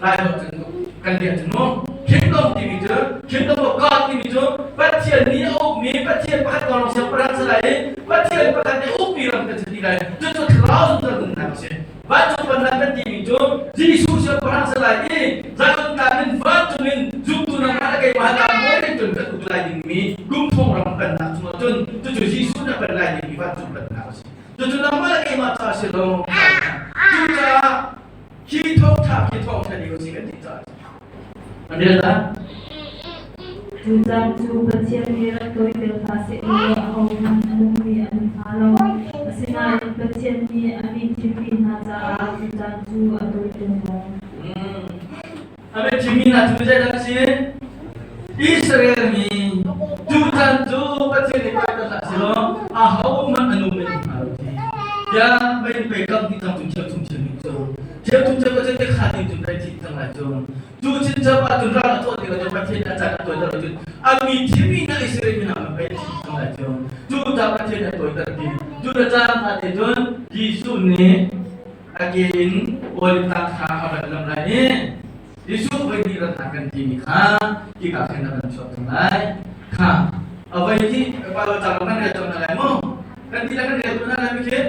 Lai holh cun kan liah cun mu. Kingdom timi cu Kingdom of God timi cu Pathian nih a ukmi Pathian pakhat kong siangpahrang si lai i Pathian pakhat nih a ukmi ram kan si ti lai. Cucu thlarau zungzal nunnak a si. Vancung pennak kan timi cu Jesuh siangpahrang si lai i Zion tlang in vancung in zumtu nangmah le keimah ta mawi cun kan uk lai dingmi kum thong ram pennak chungah cun cucu Jesuh nih a pen lai dingmi vancung pennak a si. Cucu nangmah le keimah ca si lo. Cucaah khi thawngṭha khi thawngṭha ni si kan ti caah. Amel Cu caan cu Pathian nih rak tawiter hna sehlaw ahohmanh a nungmi an um hnga lo. Asinain Pathian nih a mi thimmi hna caah cu caan cu a tawi lengmang. A mi thimmi hna cu zeidah a si? Israel mi. Cu caan cu Pathian nih kai hlah sehlaw ahohmanh a nung men hnga lo ti. Tiah mei pei kam ti cang cu cheu chung chim mi cu. Cheu chung cheu ka te kha ti cun kai thi cang lai cu. Cu chin cheu ah cun ral a thawh tikah cun Pathian nih a caan a tuaiter cun a mi thimi hna Israel mi hna man pei thi cang lai cu. Cu ta Pathian a tuaiter ti. Cu na caan hna te cun Jesuh nih a ke in Olive tlang kha a van lam lai i Jesuh voi hnih rat kan timi kha hika khin a van chuak cang lai. Kha a voi hnih pa lo cang kan rel cang hna lai mu. Kan ti le kan rel tu hna lai mi khi.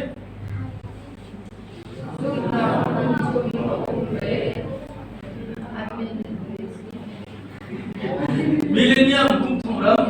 Millennium kum thong ram.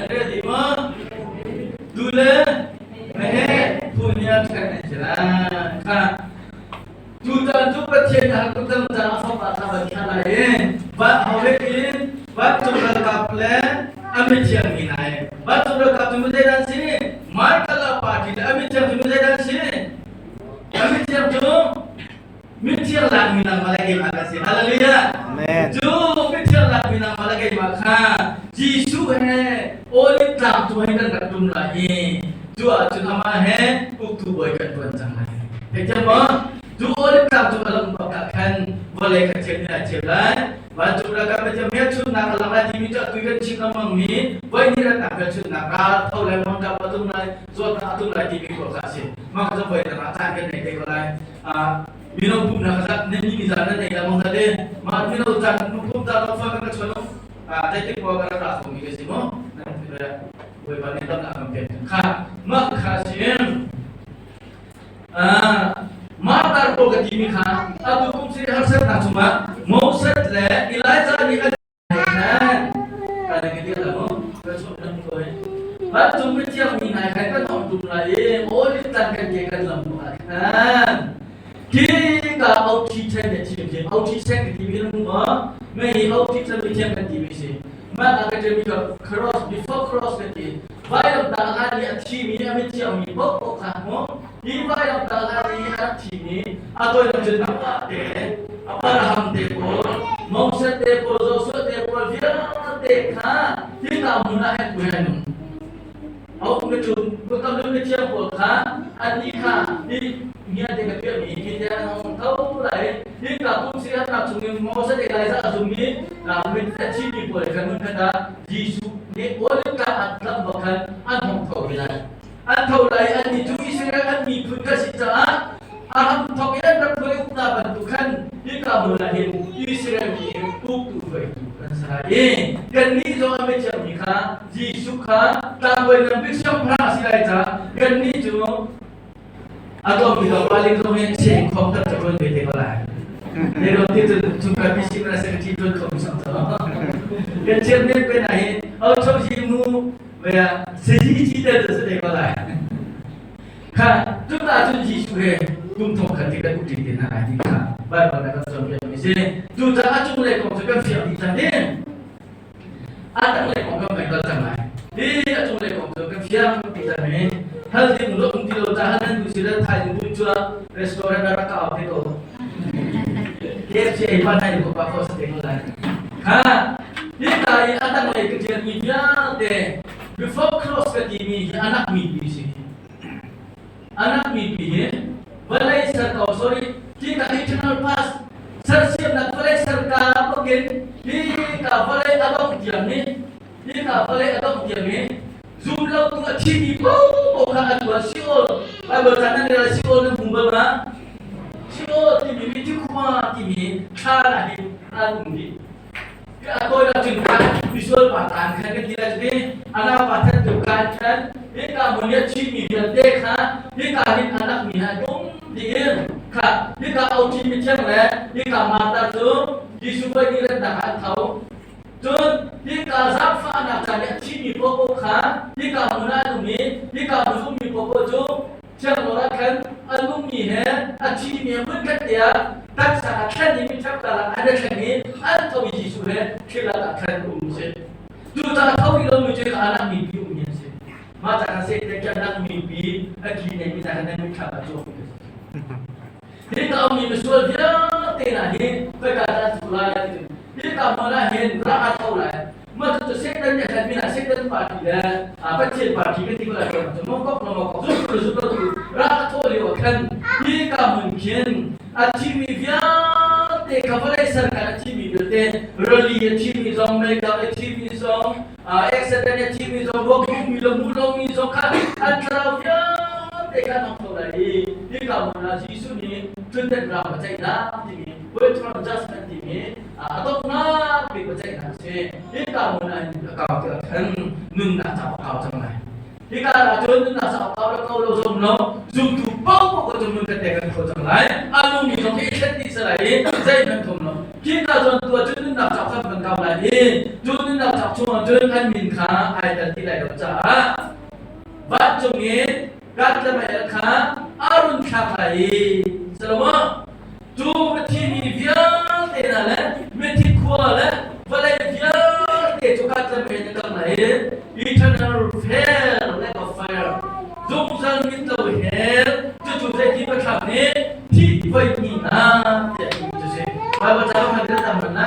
Ready ma? Dule mehe punya kan jalan kha Tutan cu Pathian a kutdam caah fapa kha van thlah lai i van hawlek in vancung ralkap le a mithiang mi hna he vancung ralkap cu mizeidah an si? Michael a party le a mithiang cu mizeidah an si? A mithiang cu mithiang lakmi nangmah le keimah kan si. Hallelujah! Amen. Cu mithiang lakmi nangmah le keimah kha Jesuh he Olive tlang cung he kan rak tum lai i cu ahcun amah he uktu bawi kan ṭuan cang lai. Theithiam maw? Cu Olive tlang cung a lam bak ah khan vawlei kha thiam in ai cheu lai. Vancung ralkap pathian hmelchunhnak a lang lai timi cu atu kan chim lengmang mi voi hnih ratnak hmelchunhnak ral tho lai mangṭam a tum lai zawtnak a tum lai timi pawl kha a si. Mah kha cu voi dang ah caan kan nei te ko lai. Mino pumnak kha nan ni zan nan nei la mong zat in mah mino caan pum ta lo fa kan ka chuan zeitik pawl kan rak ra khomi ka si mu. Bawipa nih damnak kan pek kha mah kha si Martar pawl ka timi kha atu kum si harsatnak chungah Moses le Elijah nih an khan kan ka ti la mu ka chuak nan ko hi Vancung mithiang mi hna khan kan hong tum lai i olive tlang kan ke kan lam ah khan khi ka authi chen ne chim chim authi chen ka ti mi na mu ma mei authi chen mithiang kan ti mi si mah ka ka mi cross before cross ka ti Vailamtah hlan i a thimi a mithiangmi paohpaoh kha hmu. Hi vailamtah hlan i a rak thimi a toidor cun Noah te, Abraham te pawl, Moses te pawl, Joshua te pawl vialte kha hika hmun ah hin tu an um. A um mi cu kam lu mithiang pawl kha annih kha hi ngia te ka piahmi hi te an hong tho lai. Hika kum siaherhnak chungin Moses Elijah a zummi mit a thimi pawl kha hmun khat ah Jesuh nih Olive tlang ah tlang bak khan an hong tho ve lai. An tho lai i annih cu Israel an miphun ka si caah a hramthawk in an rak hruai uk hna bantuk khan hika hmun ah hin Israel mi uktu hruaitu kan si lai i kannih zong a mithiang mi kha Jesuh kha tlangbawi ngan bik siangpahrang a si lai caah kannih cu a tlawm bik ah paling zong hi cheng khom tak ca ṭuan ve te ko lai. Ne ro ti cun chungkhar PC mana secretary ṭuan kho mi sang cho. Kan chairman pe na hi au chau ji mu vaya seji chi te tu se te ko lai. Kha tu ta cun Jesuh he kum thong khat ti kan uk ti te na lai ti kha Bible na kan cawn piak mi si. Tu ta a cung lei kong cu kan fiang dih cang din. A tanglei kong kan vai kal cang lai. Hi a cunglei kong cu kan fiang ti cang i hal ding lo um ti lo caah nan duh si le thaizing bu cu restaurant ah rak ka au te ko. KFC ei pa nai ko pa ko sa te ko lai. Ha hi ta i a tanglei ka tial mi vialte before cross ka ti mi hi anak mi pi si. Anak mi pi hi vawlei ser ko sorry hi ka eternal past sersiamnak vawlei serka bakin hi ka vawlei a dongh tiang hi hi ka vawlei a dongh tiang hi zum lo tu a thimi paohpaoh kha an tuan Sheol. Bible ca nan rel Sheol nan hmu bal ma? Sheol timi mithi khua timi thlan ah hin an um dih. A tawinak cun khan misual pa taan khan kan ti lai cu ti a naupa thattu kaan khan hika hmun i a thimi vialte kha hika hin a lakmi hna dum dih kha hika auṭi mithiang le hika Martha cu Jesuh voi ni remnak ah an tho. Cun hika zaangfahnak caan i a thimi paohpaoh kha hika hmun ah an um i hika hmun ummi paohpaoh cu Thiang Lord ah khan a nungmi he a thimi he hmunkhat te ah taksa ah thlen i mitthap karlak an i thleng i an tho i Jesuh he thilak ah khan um si. Cucaah tho rih lomi cu a lakmi pi ummi an si. Mah ca khan Satan khi a lakmi pi a ki neimi hna khan nan mitthlam ah cuang mi si. Hi ka ummi misual vialte hna hi khoika dah an tho lai ti hi ka hmun ah hin rak a tho lai. Mah cucu Satan nih a hlatmi hna Satan party le Pathian party kan ti ko lai cu mongkok lo mongkok zumtu le zumlotu rak a thawh lio ah khan hi ka hmun khin a thimi vialte kha vawlei ser khan a thimi vialte rali a thimi zong meikap a thimi zong accident a thimi zong ruak hmuhmi le hmuh lomi zong kha an thlarau vialte kha an tho lai i hi ka hmun ah Jesuh nih ṭhutdan ram a ceihnak timi White Judgment timi a donghnak bik biaceihnak a si. Hika hmun ah hin a kau tiah khan nunnak cauk a kau cang lai. Hika ah cun nunnak cauk kau le kau lo zong lo zumtu paohpaoh ko cu nun kan kan kho cang lai. A nungmi zong hi i thlen dih si lai i zeihmanh thum lo. Hika zawn tu ah cun nunnak cauk khan kan kau lai i cu nunnak cauk chungah cun an min kha ai tel ti lai lo caah vancung in kat le mei kha a run thlak lai i Solomon Cu mithi mi vialte hna le mithi khua le vawlei vialte cu khat le mei na kang lai i eternal hell lake of fire zungzal mit lo hell cucu zeiti biathlam nih thih voi hnihnak tiah timi cu si. Bible ca pakhat in tam hmanh na.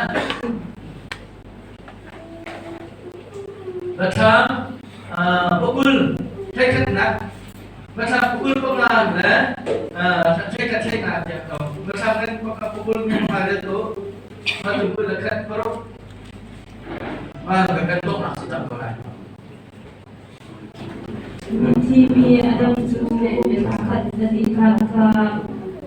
Biathlam pakul theikhatnak Biathlam pakul panga le theikhat theikhat tiah ko. Biathlam kan pakul panga le tu ma tu kul le khat paruk ma kan kan donghnak si cang ko lai. Mithi mi a dang cu pakhat na ti hlan kha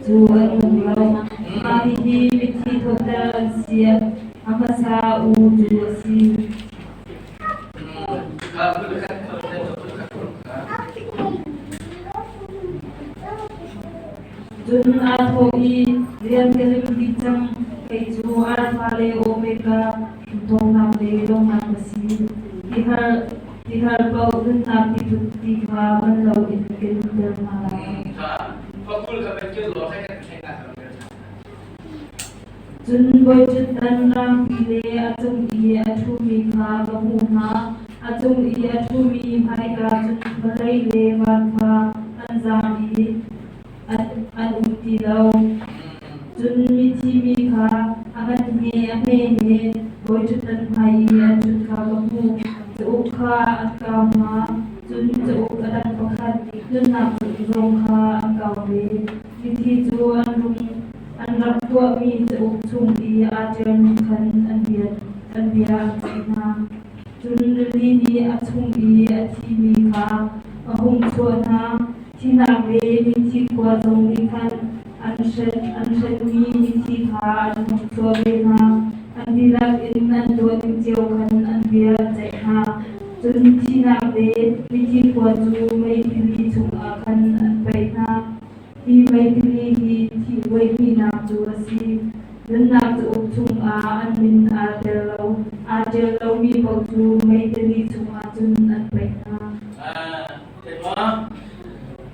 cu an nung lo. Mah hihi mithi thawhter an si. A hmasa u cu a si. Cun aa thawh i, Rian ka lim dih cang, kei cu Alfa le Omega, ṭhawnnak le donghnak ka si. Tihar paoh nunnak tiphut ti kha man loin ka nunter hna lai. Cun bawiṭhutdan rangpi le a cung i a ṭhumi kha ka hmuh hna. A cung i a ṭhumi hmaika cun vawlei le van kha an zaam i an um ti lo. Cun mithi mi kha a ngan he a hme he bawiṭhutdan hmai i an ṭhut kha ka hmuh. Cauk kha an kau hna, cun cauk a dang pakhat nunnak cauk zong kha an kau ve. Mithi cu an rung an rak tuahmi cauk chung i aa ṭialmi khan an bia an ceih hna. Cun rili nih a chung i a thimi kha a hung chuah hna. Thihnak le mithi khua zong nih khan an hrenmi mithi kha an hung chuah ve hna. An dihlak in an tuahning cio khan an bia an ceih hna. Cun thihnak le mithi khua cu mei tili chungah khan an paih hna. Hi meitili hi thih voi hnihnak cu a si. Nunnak cauk chungah an min aa tel lo. Aa ṭial lomi paoh cu meitili chungah cun an paih hna.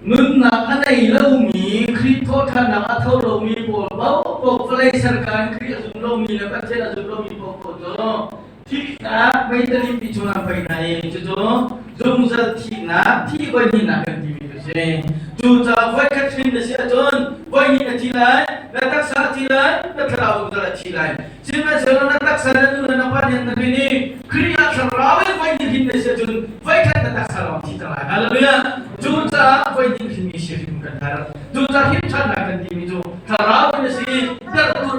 Nunnak a nei lomi Khrih thawhṭhannak a tho lomi pawl paohpaoh vawlei serka in Khrih a zum lomi le Pathian a zum lomi paohpaoh cu thihnak meitali pi chungah pei hna i cucu zungzal thihnak thih voi hnihnak kan timi cu si. Cucaah voikhat hrin na si ahcun voi hnih na thi lai, na taksa a thi lai, na thlarau zungzal a thi lai. Sihmanhsehlaw na taksa na nu le na pa nih an hrin i Khrih ah thlarau in voi hnih hrin na si ahcun voikhat na taksa lawng thi cang lai. Hallelujah! Cucaah voi hnih hrinmi si hrim kan herh. Cucaah hrin ṭhannak kan timi cu thlarau in a si, tertur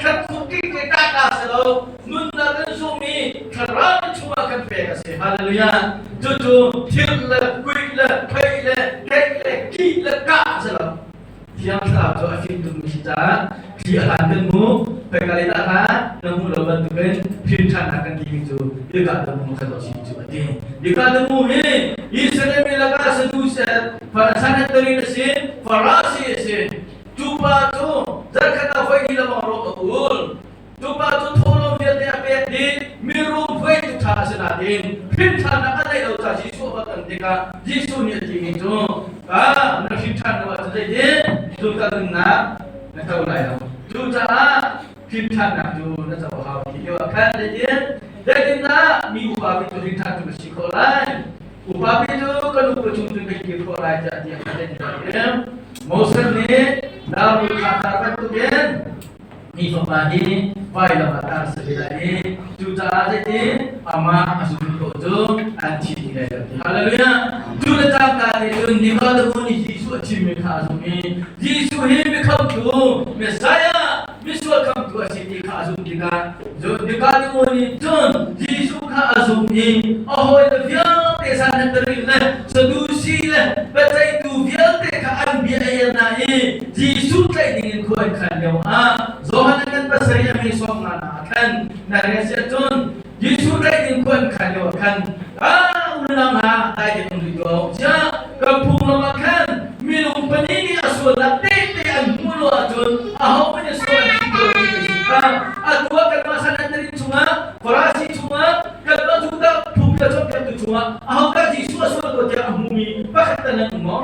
khat tuk ki ke ka ka si lo, nunnak kan zummi thlarau chungah kan pek a si. Hallelujah! Cucu thil le kuih le phei le keih le ki le ka. Thiang Thlarau cu a fim tukmi si caah thli a hlan kan hmu. Khoika lei dah hlan na hmuh lo bantukin hrin ṭhannak kan timi cu Biakam kha si cu a ti. Biakam hi Israel mi lakah Sadducee, Sanhedrin a si, Farasi a si. Cu pa cu zarkhat ah voi hnih lengmang rawk a ul. Cu pa cu thawhlawm vialte a pek dih, mirum hruaitu ṭha a si nain hrin ṭhannak a neih lo caah Jesuh a va ton tikah Jesuh nih a timi cu, "Ah, na hrin ṭhan lo ahcun zeitin zungzal nunnak na co lai lo. Cucaah hrin ṭhannak cu na co a hau ti lio ah khan zeitin zeitindah mi upa pi cu hrin ṭhan cu ka si khawh lai? Upa pi cu ka nupi chung cun ka kir khawh lai tiah ti a khan zeitin Moses nih Daru kha tar bantukin mi fapa hi vailam ah tar si ve lai i cucaah zeitin amah a zum khawh cu an thi ti lai lo ti. Hallelujah! Cu le cangka nih cun Nicodemus nih Jesuh a chimmi kha a zumh i Jesuh hi mikhamtu Messiah misual khamtu a si ti kha a zumh tikah Nicodemus nih cun Jesuh kha a zumh i a hawile vialte Sanhedrin le Sadusi le biaceihtu vialte kha an bia a el hna i Jesuh tlaih dingin khua an khan lio ah Johan an pasarih a mi sawm nga ah khan na rel siah cun Jesuh tlaih ding khua an khan lio ah khan ah unau hna dai te um rih ko tiah kan phunglam ah khan minung pahnih nih a sualnak tehte an hmuh lo ahcun ahohmanh nih sual an chim lo ti kan si kha atu ah kanmah Sanhedrin chungah Farasi chungah kanmah Judah phungbia cawnpiaktu chungah ahodah Jesuh a sual ko tiah a hmumi pakhat tal nan um maw?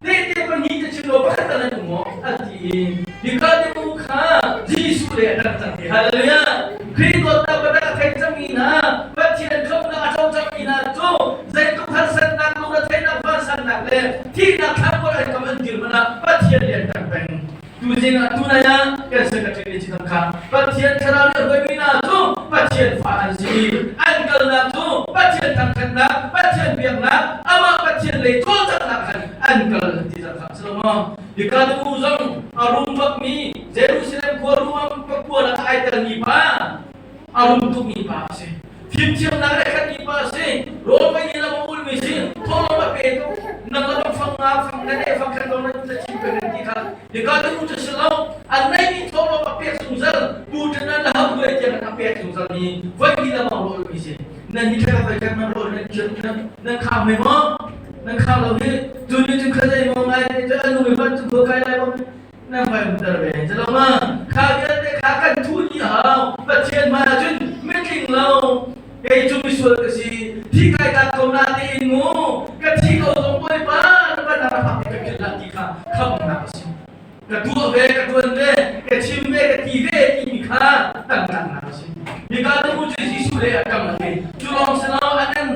Tehte pahnih te chim lo pakhat tal nan um maw? An ti i Nikodemu kha Jesuh le a dang cang ti. Hallelujah! Khrih dawtnak biatak a thei cangmi hna, Pathian khamhnak a co cangmi hna cu zeitluk harsatnak, lungretheihnak, vansannak le thihnak thlanmual an kam an dir hmanh ah Pathian nih an tang peng. Tuzing ah tunai ah kan secretary nih chim kha Pathian thlarau nih a hruaimi hna cu Pathian fa an si i an kalnak cu Pathian thangṭhatnak, Pathian biaknak, amah Pathian lei cawlcanghnak khan an kal an ti cang kha si lo maw? Hika nu zong a rum bakmi Jerusalem khua rum pakua lakah ai telmi pa a rum tukmi pa a si. Fimthiamnak le khatmi pa a si. Rawl pei nih lam a ulmi si. Thawhlawm a pe tuk. Nang le bang fang nga, fang nga le fang khat lawng na chim peng ti kha. Hika nu cu si lo. An neihmi thawhlawm a pek zungzal. Pu ṭan le ham luai tiang a pek zungzal mi voi ni lam a ulmi si. Nan hi ṭha voi khat man rawl nan khiam nan kham hei maw? Nan kham lo hi. Cu ni cu khazei maw ngai te cu an nu mi van cu khua kai lai maw? Na hmai ve. Culoma kha vialte kha kan thu ni hau. Pathian hmai ahcun mitling lo. Kei cu misual ka si. Thi kai tlak ko na tein mu. Ka thi ko zong Bawipa na ban na fak ka philh lah ti kha khamnak a si. Ka tuah ve, ka tuan ve, ka chim ve, ka ti ve timi kha tangtlaknak a si. Hika nu cu Jesuh le a kam a ti. Cu lawng si lo an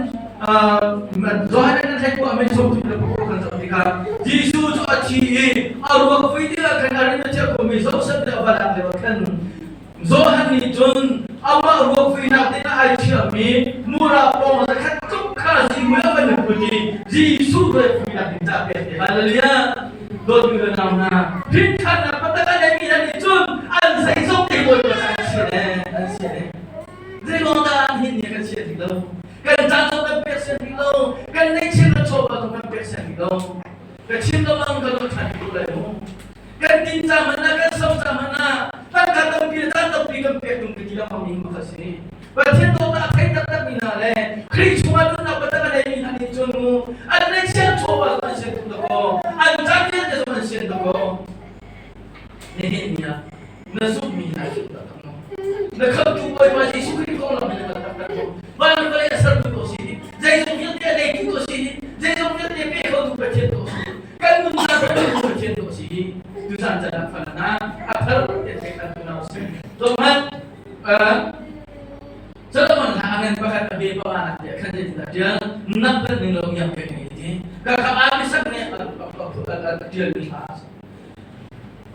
Johan an thei ko amen som tu le ko kan zoh tikah Jesuh cu a thi i a ruak vui tikah khan a rin a chia komi Joseph le a va lak lio khan Johan nih cun amah ruak vuinak dingah ai chiahmi mura pawng zakhat tluk kha zihmui a van put i Jesuh ruak vuinak ding ca pek te. Hallelujah! Dawtmi le nau hna, hrinthannak patak a neimi hna nih cun an zeizong te Bawipa ca an si le an si le. Zeiruang dah an hin nih kan chia ti lo? Kan caan zong kan pek sian rih lo. Kan neihchiah kan chawva zong kan pek sian rih lo. Ka chim lengmang kan lo ṭhan rih lai mu. Kan din ca hmanh ah, kan so ca hmanh ah, tangka tampi le caan tampi kan pek tung ka ti lengmang mi makha si. Pathian dawtnak a thei taktak mi hna le Khrih chungah nunnak biatak a neimi hna nih cun mu an neihchiah chawva zong an sian tuk dakaw, an caan vialte zong an sian dakaw. Nihin ni ah na zumhmi na zumh taktak maw? Na khamhtu Bawipa Jesuh Khrih konglam in na kal taktak maw? Van le vawlei a sertu ko si ding, zeizong vialte a neitu ko si ding, zeizong vialte pe khotu Pathian ko si ding, kan nunnak kan Pathian ko si. Tuzan chan ah fan na a thar te thei kan tu na si. Zohhmanh Solomon hla a ngan pakhat a be pa nak te khan zeitin dah tial nak kan ning lo ngiak pe ngai ti ka kha Abisak nih a tial mi hla a si.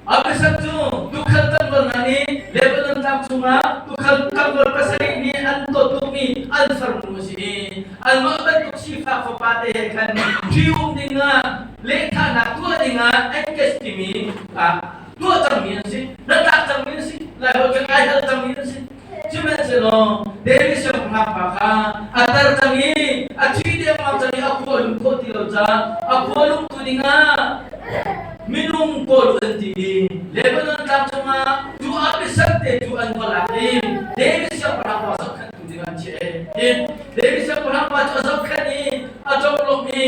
Abisak cu tukhal tlangval hna nih Lebanon tlang chungah tukhal tlangval pasarih nih an dawt tukmi an farnu a si i anmah bantuk sifak fapa te he khan ṭhium dingah lehthahnak tuah dingah engage timi tuah cangmi an si, hnatlak cangmi an si, Laiholh kan ai hal cangmi an si. Sihmanhsehlaw David siangpahrang pa kha a tar cang i a thi dengmang cang i a khua lum khawh ti lo caah a khua lumtu dingah minung kawl an ti i Lebanon tlang cungah cu Abishag te cu an va lak i David siangpahrang pa zohkhenhtu ding an chiah i David siangpahrang pa cu a zohkhenh i a conglawmh i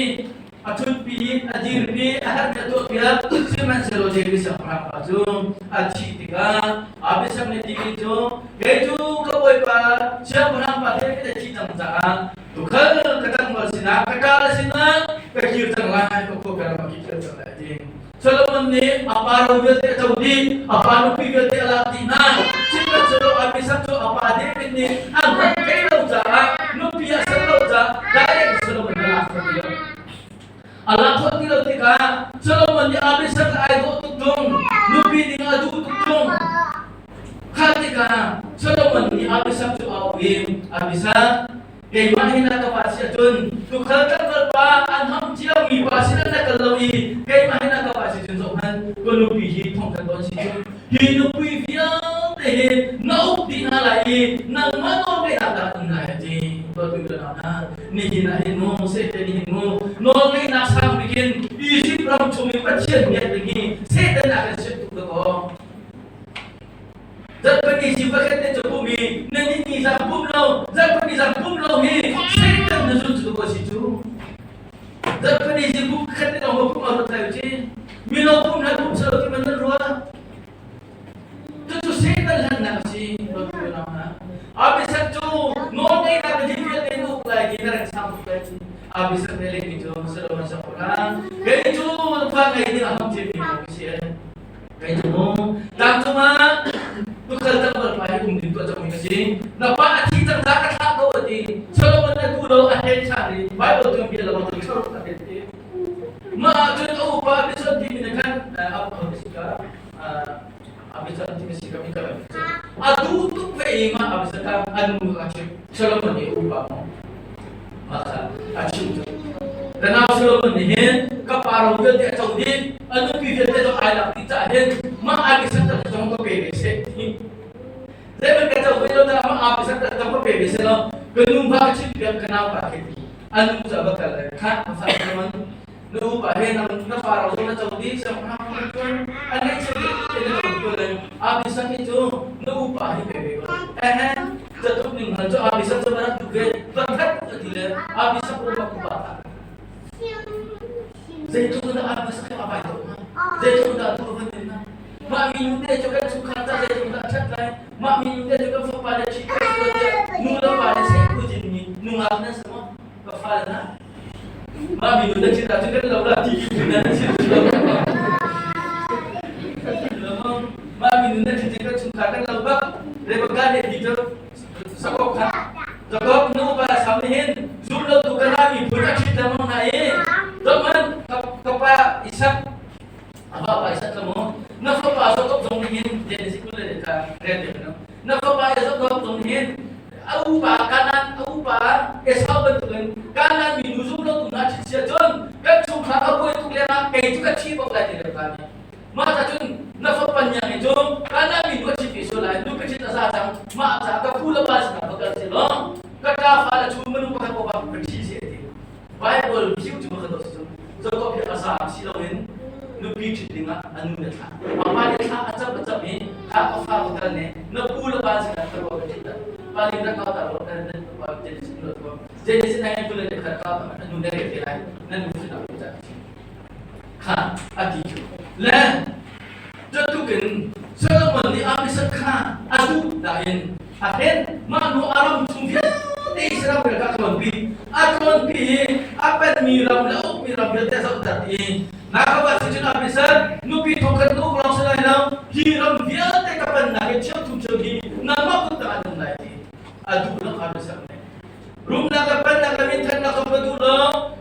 a ṭhutpi, a dirpi, a herhmi a tuahpiak. Sihmanhsehlaw David siangpahrang pa cu a thih tikah Abishag nih timi cu kei cu ka bawipa siangpahrang pa David a thih cang caah tukhal ka tlangval sinah ka ṭale sinah ka kir cang lai, ka khua ka ram a kir cang lai a ti. Solomon nih a pa ro vialte a co dih, a pa nupi vialte a lak dih hna. Sihmanhsehlaw Abishag cu a pa David nih a hngalh thei lo caah nupi a ser lo caah direct Solomon a lak khawh ti lo. A lak khawh ti lo tikah Solomon nih Abishag ai dawh tuk tung, nupi ding a duh tuk tung. Kha tikah Solomon nih Abishag cu a auh i, Abishag, keimah hi na ka pa si ahcun tuukhal tlangval pa an ham ciomi pa sinah na kal lo i keimah hi na ka pa si cun zohhmanh, ka nupi hi thongkhat tawn si cu. Hi nupi vialte hi na uk dih hna lai i nangmah nawlngeihnak dah um lai a ti. Dawtmi unau hna, nihin ah hin mu, Satan nih hin mu, nawlngeihnak sang bik in Izipt ram chung i Pathian biak ding hi Satan a kan sianh tuk dakaw. Zarhpini si pakhat te cu pum i na ni ni zang pum lo zarhpini zang pum lo hi Satan na zun cu ko si cu. Zarhpini si pum khat te lawng pum a ruat lai ci. Mino pum hla pum salo ti man nan ruah. Cucu Satan hlannak a si dawttu unau hna. Abisak cu nawlngeihnak na din vialte na uk lai ti na reng sang tuk lai ti. Abisak nih lehmi cu Solomon siangpahrang kei cu fa ngei ding a ham cemmi ka si. Kei cu mu tlangcung ah tukhal tlangval pa hi um ding tuah cangmi ka si. Na pa a thi cang ca ka thlah ko a ti. Solomon na duh lo a hen ṭhan i Bible tu bia lo tu thlaruk a hen ti. Mah ahcun a upa Abishag timi nih khan Abishag timi si ka mi ka a duh tuk ve i mah Abishag kha a nu a chimh. Solomon nih a upa maw? Mah kha a chimh cu. Ka nau Solomon nih hin ka pa ro vialte a co dih, a nupi vialte zong ai lak dih caah hin mah Abishag tak zong ka pe ve seh ti. Zeiman ka co ve lo caah mah Abishag tak zong ka pe ve seh law ka nu va ka chimh piak ka nau pa khi ti. A nu cu a va kal le kha a fa Solomon na upa he na fa ro zong na co dih siangpahrang a ngeihchiat te na co ko le Abishag hi cu na upa hi pe ve ko. Ehe catuk ning hal cu Abishag cu rak duh ve pakhat a ti le Abishag rum a upa ta. Zeitluk dah Abishag a vai to hnga? Zeitluk dah tu van din na? Mah mi nu te cu kan chungkhar ca zeitluk dah ṭhat lai? Mah mi nu te cu kan fapa le ṭhi ko si lo tiah nu le pa le seh kujin mi nungak nan si maw? Ka fale na? Mah mi nu na ṭhit ahcun kan lo la ti ti nan si lo. Mah mi nu na ṭhit kan chungkhar kan lo bak. Rebecca nih ti cu Jakob kha Jakob nu pa sam hin zum lo tu kana miphun a ṭhit lengmang hna i Zohman ka pa Isak a pa Isak ka mu na fapa Jakob zong nih hin Genesis 20 le ka rel te na fapa Jakob zong nih hin a upa Kanan a upa Esau bantukin Kanan minu zum lo tu hna ṭhit sia cun kan chungkhar a buai tuk lengah kei cu ka thi bak lai ti le ka nih mah ta cun na fapa niang hi cu Kanan minu a ṭhit ve sual lai nu ka ṭhit a za cang mah ca ka pu le pa sinah va kal si law ka ṭa fa le chu minung pakhat pa ka ṭhi si ti Bible view cu ka si cu Jacob hi a zaam si loin nupi ṭhit dingah a nu nih a thlah. A pa nih thla a cam a cam i kha ka fa ka kal ne na pu le pa sinah ka ruah ka ṭhit dah. Pa nih na ka ta ro na na pa Genesis nu ko. Genesis na tu le khat ka na nu na rel te lai na nu sinah ka ca kha a ti cu. Le Catukin Solomon nih Abishag kha a duh nain a hen mah nu a ram chung vialte Israel ram kha a tlawnpi. A tlawnpi i a penmi ram le a ukmi ram vialte a zohter i na ka va si cun Abishag nupi thongkhat na uk lawng si lai lo hi ram vialte ka pennak hi cheuthum cheu hi nangmah kut tangah an um lai ti a duh lo Abishag nih. Rumnak le pennak le minthatnak zong ka duh lo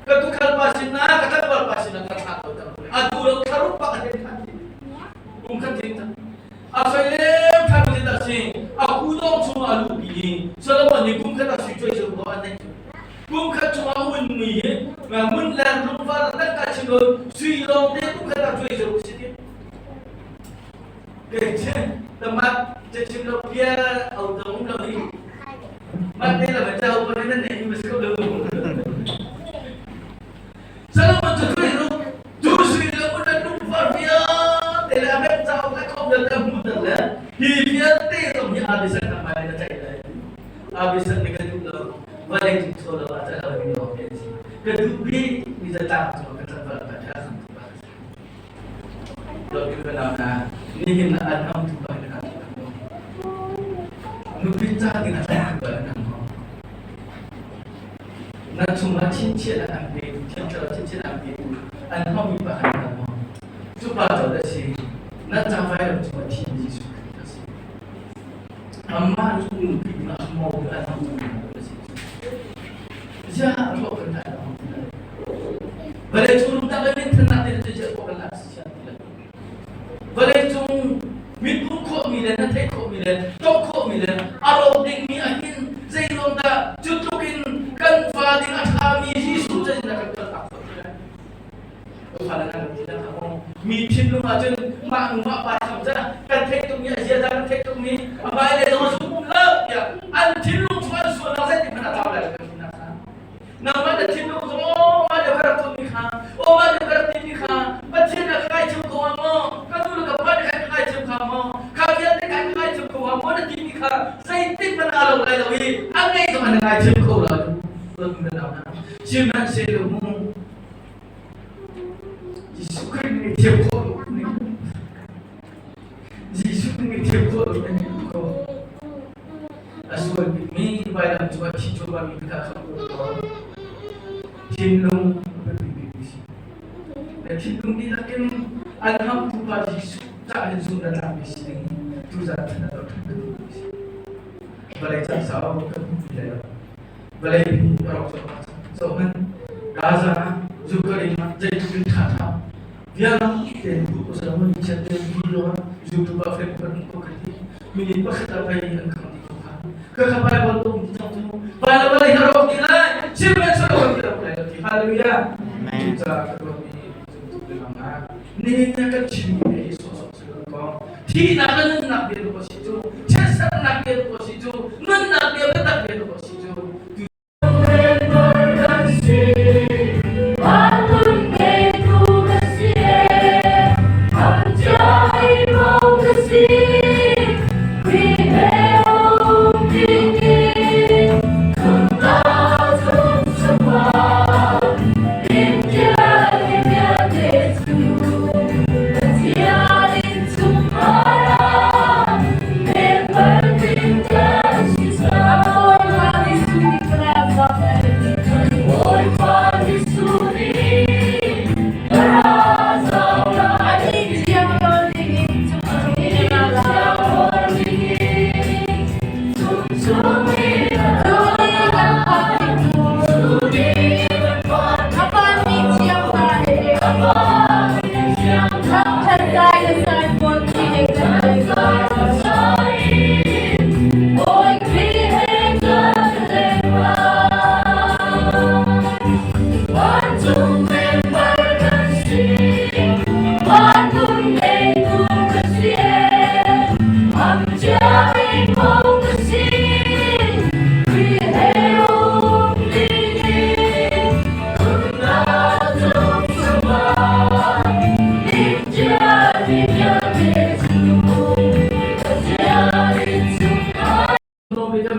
ka tukhal pa sinah ka tlangval pa sinah ka thlah ko cang. A duh lo thlaruk bak a hen than ti. Kum khat ding cang. A soi lem than mi dah si a ku dong chung a luhpi i Solomon nih kum khat a sui cuai cu ko an neih cu. Kum khat chung a un mi hi ngun leng lungvar le tangka chin lo sui lawng te kum khat a cuai cu si ti. Ke chin tamat chim lo pia au dong lo hi. Mat te la ba chau pa nan nei mi si ko lo. Solomon cu tui ru tu sui le un lungvar vialte. Ka duh bik mi zatlang cu ka tlangval pa ṭha sam tu pa. Dawt ka nau hna, nihin ah an hmang tu pa na kan Nupi ca ding ah tu pa na hmang. Na chungah chinchin an pe tu, thiang thlarau chinchin an pe tu, an hmang mi pa kha na hmang. Cu pa cu a si, na ca vailam cungah thim Jesuh Khrih a si. Amah cu nupi ding ah mo an hmang tu a si. Ziah ruah kan thai lo ti lai. Vawlei cung lungtak le minthannak te cu chiah khawh kan lak si siang ti lai. Vawlei cung mit hmuh khawhmi le na theih khawhmi le tawh khawhmi le a rawk dingmi ah hin zeiruang dah cu tluk in kan fa ding a ṭhami Jesuh cu na kan kaltak khawh ti lai. Mi thinlung ahcun mah nu mah pa tham ca kan theih tukmi a ziaza kan theih tukmi a hmailei zong a zum um lo tiah an thinlung chung an sualnak zeitin hmanh a tlau lai lo kan tinak kha. Nangmah na thinlung zong aw mah lio ka rak tuahmi kha aw mah lio ka rak timi kha Pathian na ka ngaithiam ko hnga maw ka nu le ka pa nih khan ka ngaithiam kha maw kha vialte khan ka ngaithiam ko hnga maw na timi kha zeitin hmanh aa lo lai lo i a ngei zong an ngaithiam kho lo. Sihmanhsehlaw mu Jesuh Khrih nih thiam khawh lo ning Jesuh nih thiam khawh lo ning ko a sual bikmi vailam cungah thi cuahmahmi kha khamh ko thinlung a biapi bikmi si na thinlung dihlak in an hamtu pa Jesuh cah hin zumh na tlakmi si ding tuzan than a lo than ka si vawlei cang sau kan hmu lai lo Vawlei a rawk cuahmah cang. Zohhmanh, Gaza ah Ukraine ah zeitluk in ṭhaṭha vialte bu Solomon nih chiat tein video ah YouTube ah Facebook ah hmuh ko ka ti. Minute pakhat ah pei an khang dih ko kha. Ka kha Bible ka um ti cang cu. Bible vawlei hi a rawk dih lai. Sihmanhsehlaw kan ti rawk lai lo ti. Hallelujah. Cucaah ka ruahmi zumtu lengmang ah nihin ah kan chimmi bia hi sawhsawh si lo kaw thihnak le nunnak bia tu a si cu chiatsernak bia tu a si cu nunnak bia biatak bia tu a si cu.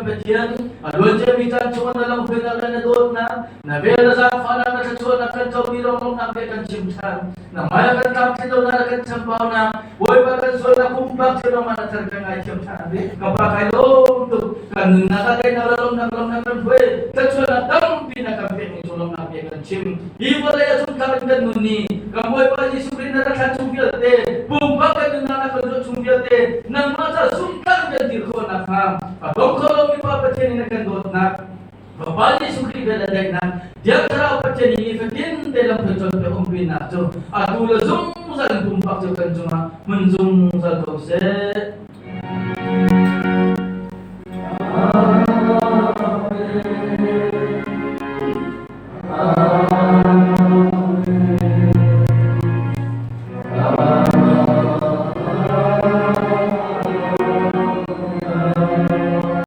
Pathian a luanciami caan chungah na lamhruainak le na dawtnak na vel na zaangfahnak na thluachuahnak kan comi lawnglawmhnak bia kan chim ṭhan. Na hmai ah kan tlamtlin lonak le kan chambaunak Bawipa kan sualnak pumpak cio nangmah na thar kan ngaithiam ṭhan. Ka pa kai lawm tuk. Kan nunnak ah daihnak le lawmhnak lawmhnak kan hruai. Thluachuahnak tampi na kan pekmi cung lawmhnak bia kan chim. Hi vawlei a zumhtlak in kan nun ni kan Bawipa Jesuh Khrih na rak thlan chung vialte pumpak kan nunnak na kan zuah chung vialte nangmah ca zumhtlak in kan dir khawh nakhnga a dong kho lomi Pa Pathian in na kan dawtnak Fapa Jesuh Khrih vel le daihnak Thiang Thlarau Pathian i nifatin te lamhruai cawnpiak umpinak cu atu le zungzal in pumpak cu kan cungah hmun zungzal ko seh.